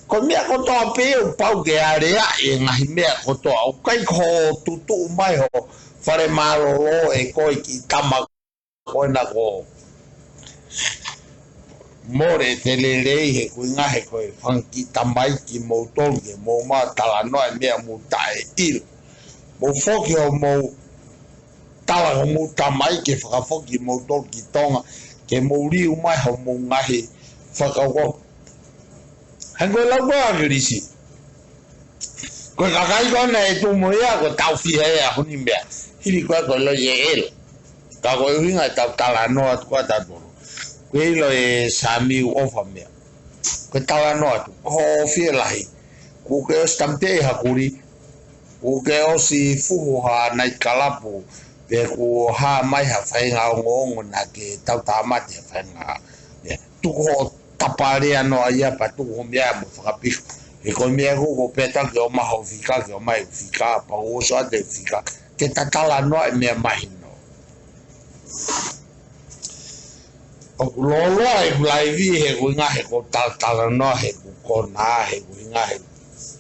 Ko e meʻa kotoa pē ʻoku pau ke aleaʻi e ngaahi meʻa kotoa. ʻOku ʻikai ko hoʻo tutuʻu mai ho fale mālōlō ʻe koe kiʻi tama ko ena ko Mole Telelei he ʻuhinga he ko e fanga kiʻi tamaiki kimoutolu ke mou maʻu talanoa e meʻa mou taʻeʻilo. Mou foki hoʻomou tala hoʻomou tamai ke fakafoki moutolu ki Tonga, ke mou liu mai hoʻomou ngaahi fakakaukau. Hangē ko e lau ko ē ʻa ʻAkilisi. Ko e kakai ko ena ʻe tuʻu mo ia, ko e tau fiha ia ʻa hono meʻa. Hili ko ē ko e loi ʻe ʻelo. Ka ko e ʻuhinga ʻetau talanoa atu ko ē ʻatautolu. Ko e ʻilo ʻe Samiu ʻOfa meʻa. Ko e talanoa atu, ko hoʻo fielahi. Kuo ke ʻosi tamateʻi ha kuli, kuo ke ʻosi fuhu ha naiti kalapu, pe kuo hā mai ha faʻahinga ongoongo naʻa ke tautāmate ha faʻahinga. Ia, tuku hoʻo tapalea noa ia pea tuku hoʻo meʻa mo fakapiko. He ko e meʻa ko ē ʻoku pehē atu ke ʻomai hoʻo fika, ke ʻomai hoʻo fika, pea ʻoku ʻosi ʻoatu e fika. Ke ta talanoa e meʻa mahino. ʻOku lōloa ʻeku laivi he ʻuhinga he ko e talatalanoa he ʻoku konā he ʻuhinga he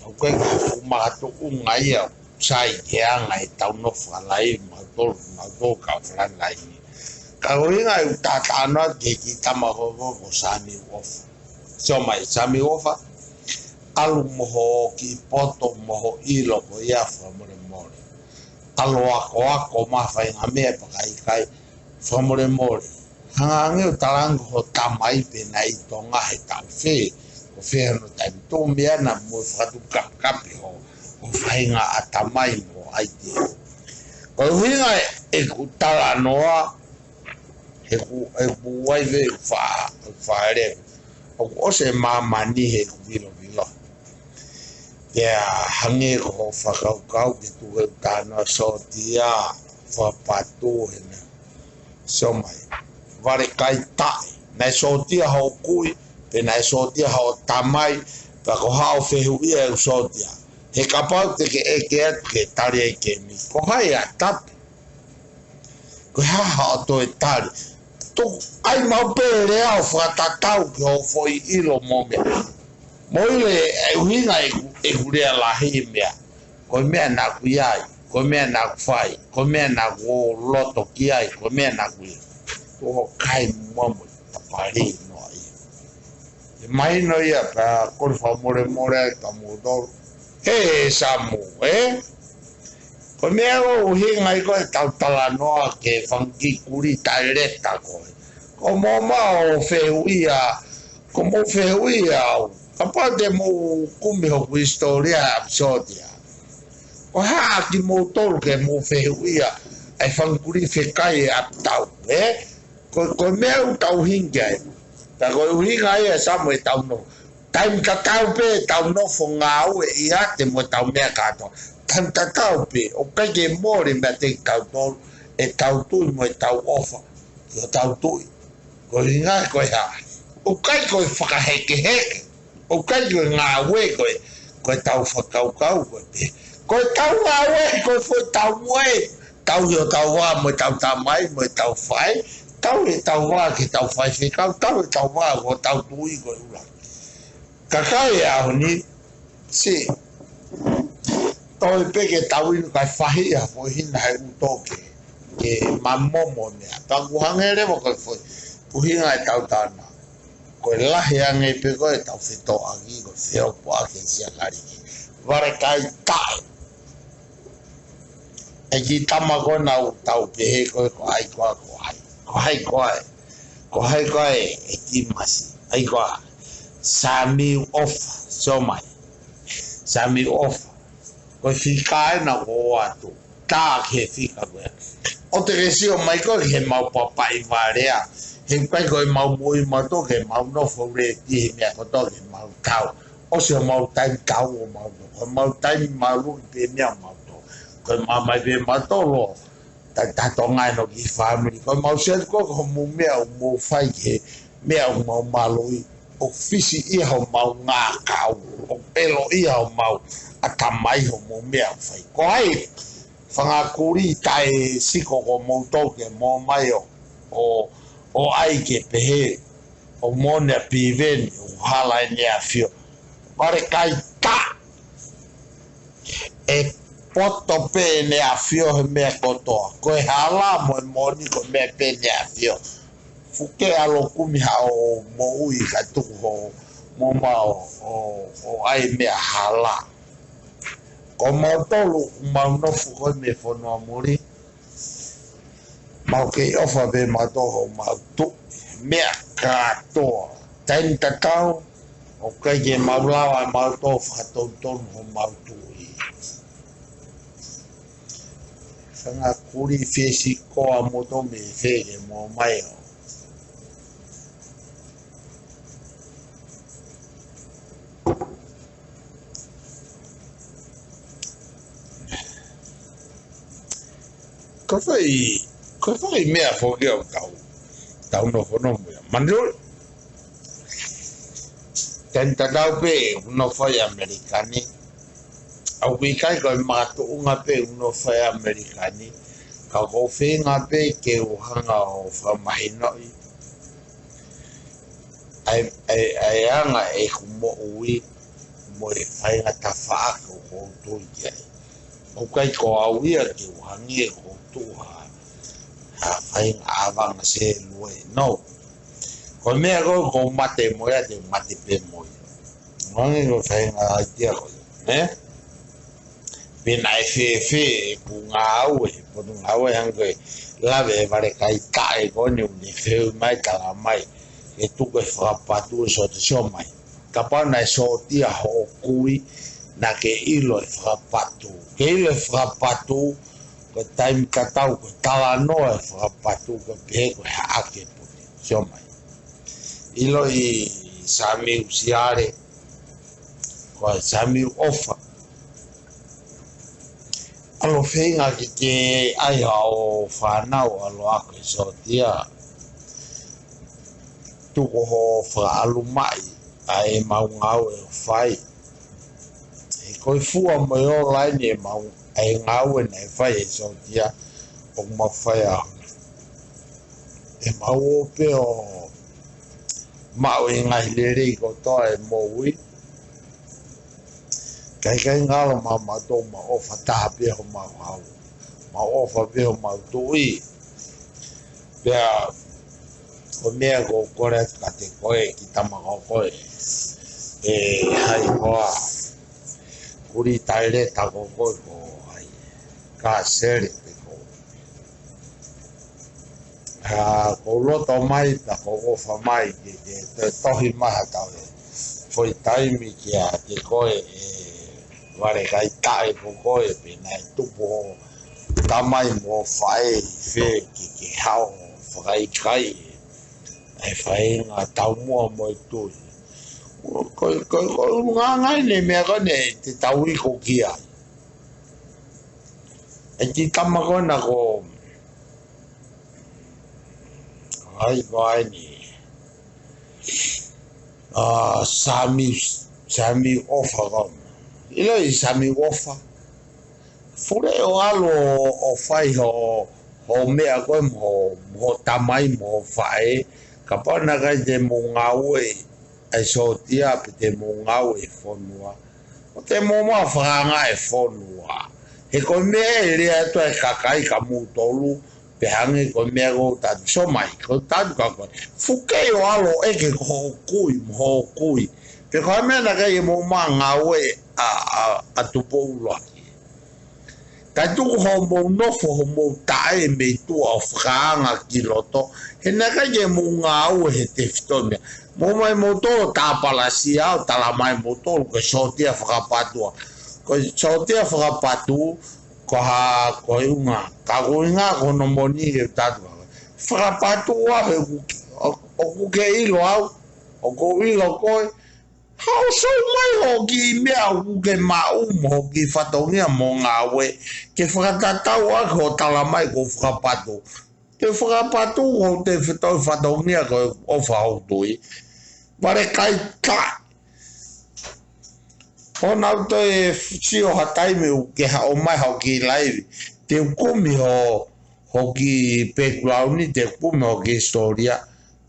ʻoku ʻikai ko ha fuʻu makatuʻunga ia ʻoku sai ke anga ʻetau nofo fakalaivi mautolu, mautolu kau fakalaivi. Ka ko e ʻuhinga ʻeku talatalanoa ki he kiʻi tama ko ē ko Samiu ʻOfa. Sio mai, Samiu ʻOfa, ʻalu mo hoʻo kiʻi poto mo hoʻo ʻilo ko ia fakamolemole. ʻAlu ʻo akoako mai ha faʻahinga meʻa pea ka ʻikai, fakamolemole. Hanga ange ʻo talaange ko ho tamai pe naʻe ʻi Tonga he taʻu fē, ko fē hono taimi, tō meʻa na mo fakatupu kapikapi hoʻo, hoʻo faʻahinga ʻatamai mo ʻaitia. Ko e ʻuhinga ʻeku talanoa, he ʻoku, he ʻoku ʻi ai e fā, fāʻeleʻa. ʻOku ʻosi e māmani he ʻoku vilovilo. Pea hangē ko hoʻo fakakaukau ke tuku e talanoa sōtia, fakapatū hena. Sio mai. Vale kai taʻe. Naʻe sōtia hoʻo kui, pe naʻe sōtia hoʻo tamai, pea ko haʻo fehuʻia ʻe sōtia. He kapau te ke ʻeke atu ke tali ai kemi. Ko hai ʻa tapu. Ko e hā haʻo toe tali. Tuku ai maʻu pē lea ʻo fakatatau ki hoʻo foʻi ʻilo mo e meʻa. Mo e ʻuhinga ʻeku, ʻeku lea lahi e meʻa. Ko e meʻa naʻa ku ʻi ai, ko e meʻa naʻa ku fai, ko e meʻa naʻa ku loto ki ai, ko e meʻa naʻa ku ʻi ai. Ko hoʻo kai muʻa mo e tapali noa ia. ʻE mahino ia pea kole fakamolemole ai ka mo tolu. He Samu, ē? Ko e meʻa ʻoku ʻuhinga ai ko ē ʻetau talanoa ki he fanga kiʻi kuli taʻeleta ko ē. Ko mou maʻu fehuʻia, ko mou fehuʻia au. Kapau te mou kumi hoku hisitōlia ʻa ʻApisōtia. Ko e hā kimoutolu ke mou fehuʻia ʻa e fanga kuli fekai ʻe ʻapitau, ē? Ko, ko e meʻa ʻoku tau ʻuhinga ai. Ka ko e ʻuhinga ia ʻa Samu ʻetau nofo. Taimi tatau pē ʻetau nofo ngāue ʻiate mo ʻetau meʻa kātoa. Taimi tatau pē, ʻoku ʻikai ke mole meiate kitautolu, ʻetau tui mo ʻetau ʻofa ki hotau tuʻi. Ko e ʻuhinga ko e hā? ʻOku ʻikai ko e fakahekeheke. ʻOku ʻikai ko e ngāue ko e, ko ʻetau fakakaukau ko e pē. Ko ʻetau ngāue, ko e foʻi tau moe, tauhi hotau vā mo ʻetau tamai, mo ʻetau faʻē, tauhi ʻetau vā ki heʻetau faifekau, tauhi ʻetau vā ki hotau tuʻi ko e ʻuluaki. Kakai e ʻaho ni, si, toe pē ke tau inu kae fahiʻi ha foʻi hina he ʻū toke, ke mamomo meʻa. Pea ʻoku hangē leva ko e foʻi, ʻuhinga ʻetau tānaki. Ko e lahi ange pē ko ē ʻetau fetōʻaki, ko e feopoʻaki ʻa e siakaliki. Vale kai taʻe. ʻE kiʻi tama ko ē naʻa tau pehē ko ē ko hai koā, ko hai. Ko hai koā ē. Ko hai koā ē, ʻe Timasi. Hai koā. Samiu ʻOfa, sio mai. Samiu ʻOfa. Ko e fika ena ʻoku ʻoatu. Tā ki he fika ko ē. ʻOua te ke sio mai koe ki heʻemau papaʻi vale ā. He ʻikai ko ʻemau moʻui mautolu ke mau nofo leti he meʻa kotoa ke mau tau. ʻOsi homau taimi tau ʻo mautolu. Ko ʻemau taimi malu pē meʻa mautolu. Ko e mamahi pē mautolu. Ta, ta Tonga ʻenau kiʻi fāmili. Ko ʻemau sio ko ē ko hoʻomou meʻa ʻoku mou fai ki he meʻa ʻoku mau maluʻi. ʻOku fisi ia homau ngākau, ʻoku ʻelo ia homau ʻatamai homou meʻa ʻoku fai. Ko hai, fanga kulī taʻe siko ko moutolu ke mō mai ʻo, ʻo, ʻo ʻai ke pehē, ʻo mō ne a piveni, ʻo hala ʻEne ʻAfio. Vale kai taʻe. ʻE poto pē ʻEne ʻAfio he meʻa kotoa. Ko e hala mo e moʻoni ko e meʻa pē ʻEne ʻAfio. Fuke ʻalu ʻo kumi haʻo moʻui ka tuku hoʻo mō mai ʻo, ʻo, ʻo ʻai meʻa hala. Ko mautolu, mau nofo ko ē mei he fonua muli. Mau kei ʻofa pē mautolu homau tuʻi. Meʻa kātoa. Taimi tatau, ʻoku ʻikai ke mau lava mautolu fakatonutonu homau tuʻi. Fanga kulī fesi koa moutolu mei fē ke mō mai ʻo. Ko e foʻi, ko e foʻi meʻa foki ʻoku tau, tau nofo nofo ia. Manulu. Taimi tatau pē ʻoku nofo ai ʻa ʻAmelika ni. ʻOku ʻikai ko e makatuʻunga pē ʻoku nofo ai ʻa ʻAmelika ni. Ka ʻoku ou feinga pē ke u hanga ʻo fakamahinoʻi ʻa e, ʻa e, ʻa e anga ʻeku moʻui mo e faʻahinga tafaʻaki ʻoku ou tui ki ai. ʻOku ʻikai ko au ia ke u hangē ʻoku ou tuʻu ha, ha faʻahinga ʻavanga sēlue. No. Ko e meʻa ko ē ʻoku ou mate mo ia, te u mate pē mo ia. Hangē ko e faʻahinga ʻaitia ko ia. Nē? Pe naʻe fēfē ʻeku ngāue, potungāue hangē ko e lave ʻe Vale kai taʻe ko eni ʻoku ne fehuʻi mai tala mai. Ke tuku e fakapatu ʻe Sōtia, sio mai. Kapau naʻe Sōtia hoʻo kui, naʻa ke ʻilo e fakapatu. Ke ʻilo e fakapatu, ko e taimi tatau, ko e talanoa e fakapatu, ko e pehē ko e haʻake puni. Sio mai. ʻIloʻi Samiu Siale, ko Samiu ʻOfa. ʻAlu ʻo feinga ke ke ʻai haʻo fānau ʻalu ʻo ako ʻi Sōtia. Tuku hoʻo fakaʻalu mai ʻa ʻemau ngāue ʻoku fai. He ko e fua mo e ola eni ʻemau, ʻa e ngāue naʻe fai ʻe Sōtia ʻoku mau fai ʻaho ni. ʻE mau ō pē ʻo maʻu e ngaahi lelei kotoa e moʻui. Kae ʻikai ngalo mautolu, mau ʻofa taha pē homau hau. Mau ʻofa pē homau tuʻi. Pea ko e meʻa ʻoku ou kole atu kiate koe, kiʻi tama ko koe. ʻE hai koā. Kulī taʻeleta ko koe ko hai. Ka sele pē ko. ʻA, ʻoku ou loto mai, pea ʻoku ou ʻofa mai, ke, ke, ke tohi mai ha tau e. Foʻi taimi kiate koe ʻe Vale kai taʻe ko koe, pe naʻe tupu hoʻo tamai mo hoʻo faʻē ʻi fē ke, ke haʻu ʻo fakaikai ʻa e faʻahinga taumuʻa mo e tui. Ko, ko, ko e ʻulungaanga ʻeni e meʻa ko eni te tau iko ki ai. ʻE ki tama ko ena ko, ai ko ai ni. ʻA, Sami, Sami ʻOfa ko. ʻIlo ʻi Sami ʻOfa. Fule ʻo ʻalu ʻo fai ho, ho meʻa ko ē mo ho, mo ho tamai mo ho faʻē. Kapau naʻe ʻikai te mou ngāue ʻa e sōtia pe te mou ngāue ʻi he fonua, ʻoku te mou maʻu fakaanga ʻe he fonua. He ko e meʻa ʻe lea atu ai e kakai kia moutolu, pe hangē ko e meʻa ko ʻetau tatu, sio mai, ko ʻetau tatu ka ko e. Fule ʻo ʻalu ʻo ʻeke ko hoʻo kui, mo hoʻo kui. Pe ko e meʻa naʻe ʻikai ke mou maʻu ngāue ʻa, ʻa, ʻa Tupou ʻUluaki. Kae tuku hoʻomou nofo, hoʻomou taʻe mei tuʻa ʻo fakaanga ki loto. He naʻe ʻikai ke mou ngāue he tefitoʻi meʻa. Mou ō mai moutolu ʻo tāpalasia ʻo talamai moutolu ko e sōtia fakapatu. Ko e sōtia fakapatu, ko ha, ko e ʻuhinga. Ka ko e ʻuhinga ko hono moʻoni ke tatu. Fakapatu ʻa he ʻoku, ʻo, ʻoku ke ʻilo au, ʻoku ou ʻilo koe, haʻu ʻo sio mai hoʻo kiʻi meʻa ʻoku ke maʻu mo hoʻo kiʻi fatongia mo e ngāue, ke fakatatau ʻaki hoʻo talamai ko e fakapatu. Ke fakapatu ko e tefitoʻi fatongia ko e ʻofa hoku tui. Vale kai taʻe. ʻOua naʻa toe sio ha taimi ʻoku ke haʻu mai hoʻo kiʻi laivi. Te u kumi ho, hoʻo kiʻi pekulauni, te u kumi hoʻo kiʻi hisitōlia.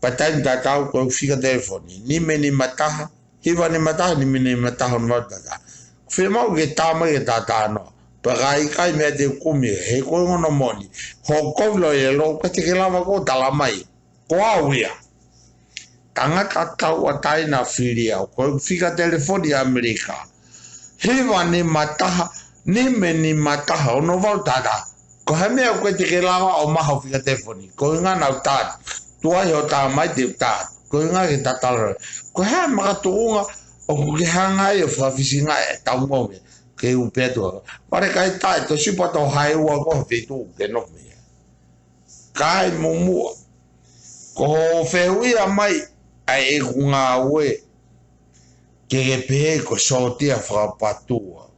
Pea taimi tatau ko e fika telefoni. Nima nima taha, hiva nima taha, nima nima taha, nima taha. Fiemaʻu ke tā mai ke ta talanoa. Pea ka ʻikai meʻa te u kumi, he ko e ʻuhinga hono moʻoni. Hoʻo kovi ʻilo ʻe lou, ʻikai te ke lava ʻo talamai. Ko au ia. Tangata tauʻatāina fili au. Ko e fika telefoni ʻAmelika. Hiva nima taha, nima nima taha, ono valu taha taha. Ko e hā e meʻa ʻoku ʻikai te ke lava ʻo maʻu hoʻo fika telefoni. Ko e ʻuhinga naʻa ku tā atu. Tuai hoʻo tā mai te u tā atu. Ko e ʻuhinga ke ta talanoa. Ko e hā e makatuʻunga ʻoku ke hanga ai ʻo fakafisingaʻi e taumuʻa ke u pehē atu. Vale kai taʻe, to sipa to hai ua ko ha feituʻu ke nofo mei ai. Kae muʻomuʻa. Ko hoʻo fehuʻia mai ʻa ʻeku ngāue ke ke pehē ko e sōtia fakapatu au.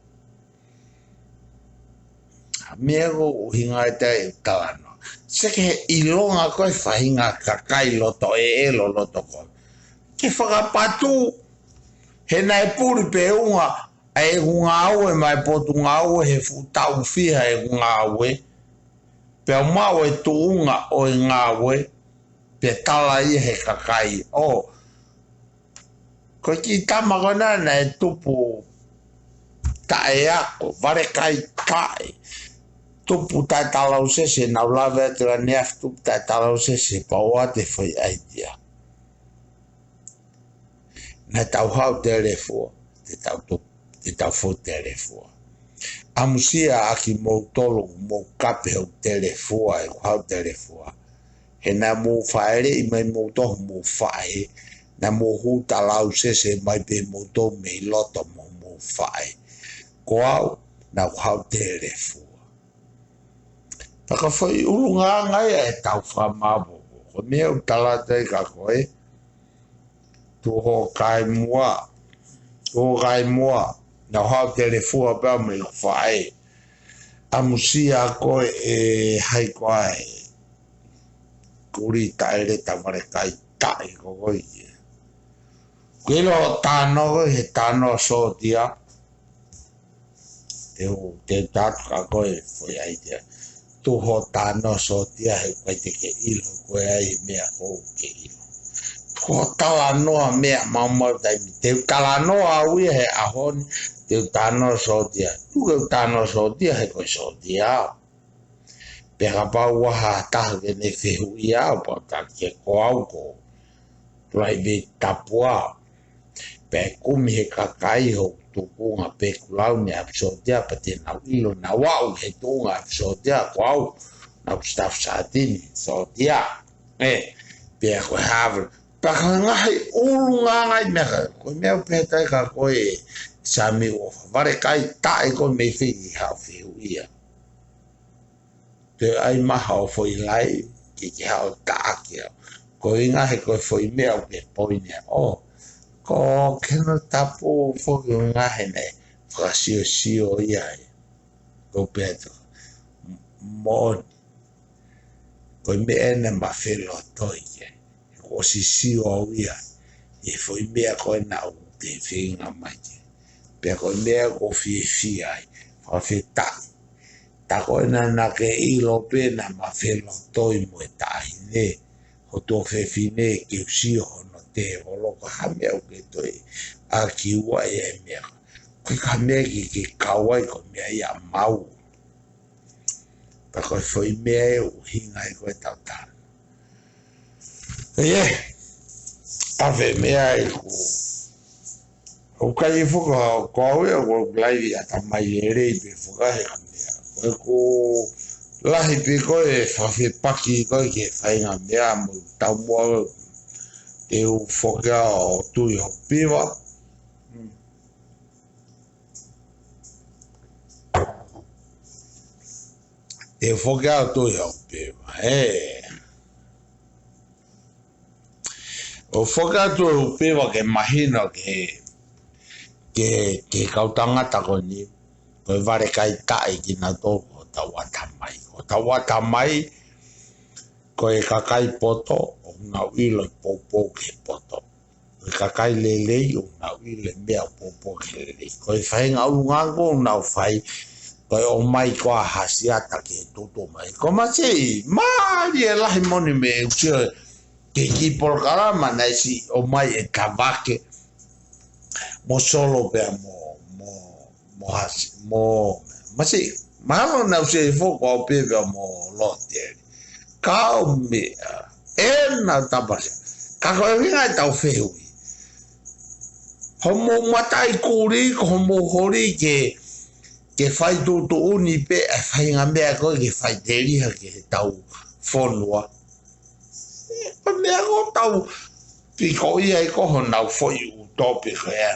ʻA e meʻa ko e ʻuhinga ʻe taha e talanoa. Seke he ʻilonga ko e faʻahinga kakai loto ʻeʻelo loto ko. Ke fakapatu, he naʻe puli pē ʻuhinga ʻa ʻeku ngāue mai Potungāue he fuʻu taʻu fiha ʻeku ngāue. Pea maʻu e tuʻunga ʻo e ngāue, pea tala ia he kakai. ʻO, ko e kiʻi tama ko ena naʻe tupu taʻeako, vale kai taʻe. Tupu taʻe talausese, naʻa ku lave atu ʻaneafi tupu taʻe talausese, pea ʻoua te fai ʻaitia. Naʻa tau haʻu telefua, te tau tu, te tau fou telefua. ʻAmusia ʻa kimoutolu, mou kape hoku telefua, ʻeku haʻu telefua. He naʻa mou fāʻeleʻi mai moutolu mou faʻē, naʻa mou hū talausese mai pē moutolu mei loto mo mou faʻē. Ko au, naʻa ku haʻu telefua. Pea ko e foʻi ʻulungaanga ia ʻetau fakamaopoopo. Ko e meʻa ʻoku tala atu ai kia koe, tuʻu hoʻo kaimua, tuʻu hoʻo kaimua, naʻa ku haʻu telefua pē au mei heʻeku faʻē. ʻAmusia koe ʻe hai koā e kulī taʻeleta vale kai taʻe ko koe ia. Ko e ʻilo hoʻo talanoa ko e he talanoa sōtia. Te u, te u tā atu kia koe foʻi ʻaitia. Tuʻu hoʻo talanoa sōtia he ʻikai te ke ʻilo koe ai e meʻa ʻoku ke ʻilo. Tuʻu hoʻo talanoa meʻa maumau taimi. Te u talanoa au ia he ʻaho ni, te u talanoa sōtia. Tuku ke u talanoa sōtia he ko e sōtia au. Pea kapau ʻoku ʻi ai ha taha ke ne fehuʻia au, pea u taki ke ko au ko Private Tapua. Pea kumi he kakai hoku tuʻunga pekulauni ʻapi sōtia pea te nau ʻilo naʻa ku ʻi he tuʻunga ʻapi sōtia ko au, naʻa ku staff sergeant sōtia. ʻE, pea ko e Harvard. Pea ko e ngaahi ʻulungaanga ia meʻa, ko e meʻa pē ʻe taha kia koe Sami ʻOfa. Vale kai taʻe ko e meʻa fiki haʻo fehuʻia. Te ai maha ʻo foʻi lai, ke ke haʻu ʻo taʻaki au. Ko e ʻuhinga he ko e foʻi meʻa ʻoku ke poini ai. ʻO, ko Keno Tapu foki ʻuhinga he naʻe fakasiosio ia ai. Ko pea to. Moʻoni. Ko e meʻa ena ma felotoi ke. He kuo ʻosi sio au ia. ʻI he foʻi meʻa ko ena ʻoku te feinga mai ke. Pea ko e meʻa ʻoku ou fiefia ai. Fakafetaʻi. Tā ko ena naʻa ke ʻilo pē naʻa ma felotoi mo e taʻahine. Ho tuofefine ke u sio hono tēvolo ko ha meʻa ʻoku ke toe ʻaki ua e meʻa. Ko e ka meʻa ke ke kau ai ko e meʻa ia mau. Pea ko e foʻi meʻa ʻe ʻuhinga ai ko e tautala. ʻIo, ʻa e meʻa ʻi ku. ʻOku ʻikai fuka ko au ia ko e laivi ʻatamai lelei pē fuka he ka meʻa. Ko e ko lahi pē ko e fafepaki ko e ke fainga meʻa mo taumua te u foki ʻo tui ho piva. Te u foki ʻo tui ho piva. He. ʻO foki atu ʻo peva ke mahino ke, ke, ke kau tangata ko eni, ko e vale kai taʻe kinautolu ko hotau ʻatamai. Ko hotau ʻatamai, ko e kakai poto, ʻoku nau ʻilo e poupou ki he poto. Ko e kakai lelei, ʻoku nau ʻilo e meʻa poupou ki he lelei. Ko e faʻahinga ʻulungaanga ʻoku nau fai, ko e ʻomai ko ā ha siata ke tutu mai. Ko masi, mālie lahi moʻoni mei he ʻusia ke ki polokalama naʻe siʻi ʻomai ʻe Tavake. Mo Solo pea mo, mo, mo Hasi, mo, masi, mahalo naʻe ʻusia ʻi foko au pē pea mo Loteli. Kau meʻa, ena tapasa. Ka ko e ʻuhinga ʻetau fehuʻi. Homou mataʻi kuli, ko homou holi ke, ke fai tuʻutuʻuni pē, ʻa e faʻahinga meʻa ko ē ke fai teliha ke tau fonua. Ko e meʻa ko tau piko ia i ko honau foʻi ʻū topi ko ē.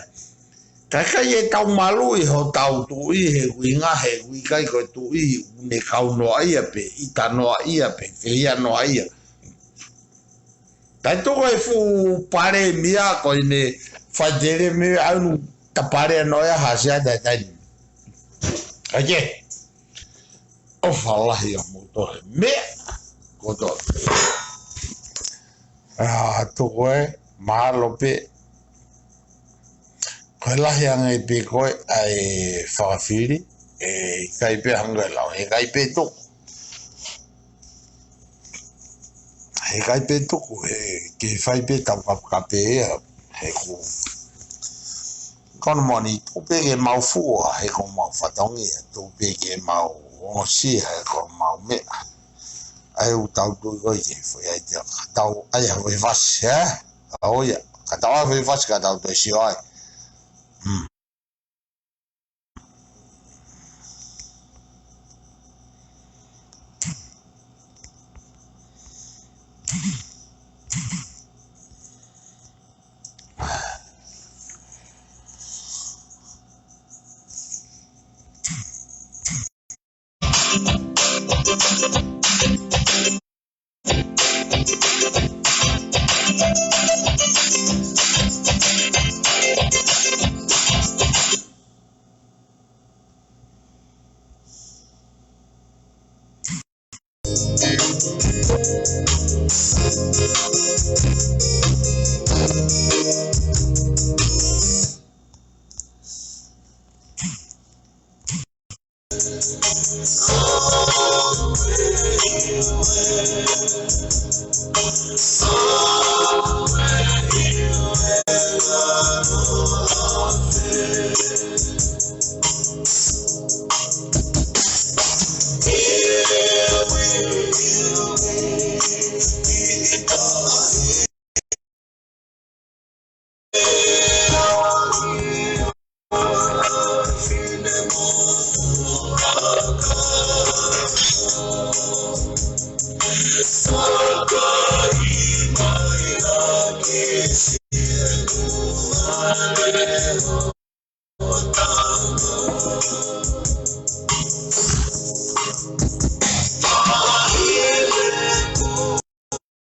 Ka ʻikai ʻe tau malu ʻi hotau tuʻi he ʻuhinga he ʻikai ko e tuʻi ʻoku ne kau noa ia pe ʻita noa ia pe fehia noa ia. Kai toko e fuʻu palēmia ko ʻene fai tele me ʻaunu ta palea noa ia ha siata taimi. Ake. ʻOfa lahi ʻa moutolu he meʻa kotoa. ʻA, toko e, mahalo pē. Ko e lahi ange pē ko ē ʻa e fakafili, ʻe ʻikai pē hangē lau, ʻe ʻikai pē tuku. ʻE ʻikai pē tuku, he ke fai pē tau kapekape ia, he ko. Ko hono moʻoni, tuku pē ke mau fua, he ko mau fatongia, tuku pē ke mau ongosia, he ko mau meʻa. ʻA e ʻū tau tui ko ē ke fai ai te ka tau, ʻai ha foʻi fasi, ē? Ka ʻo ia, ka tau ʻai ha foʻi fasi, ka tau toe sio ai. Hmm.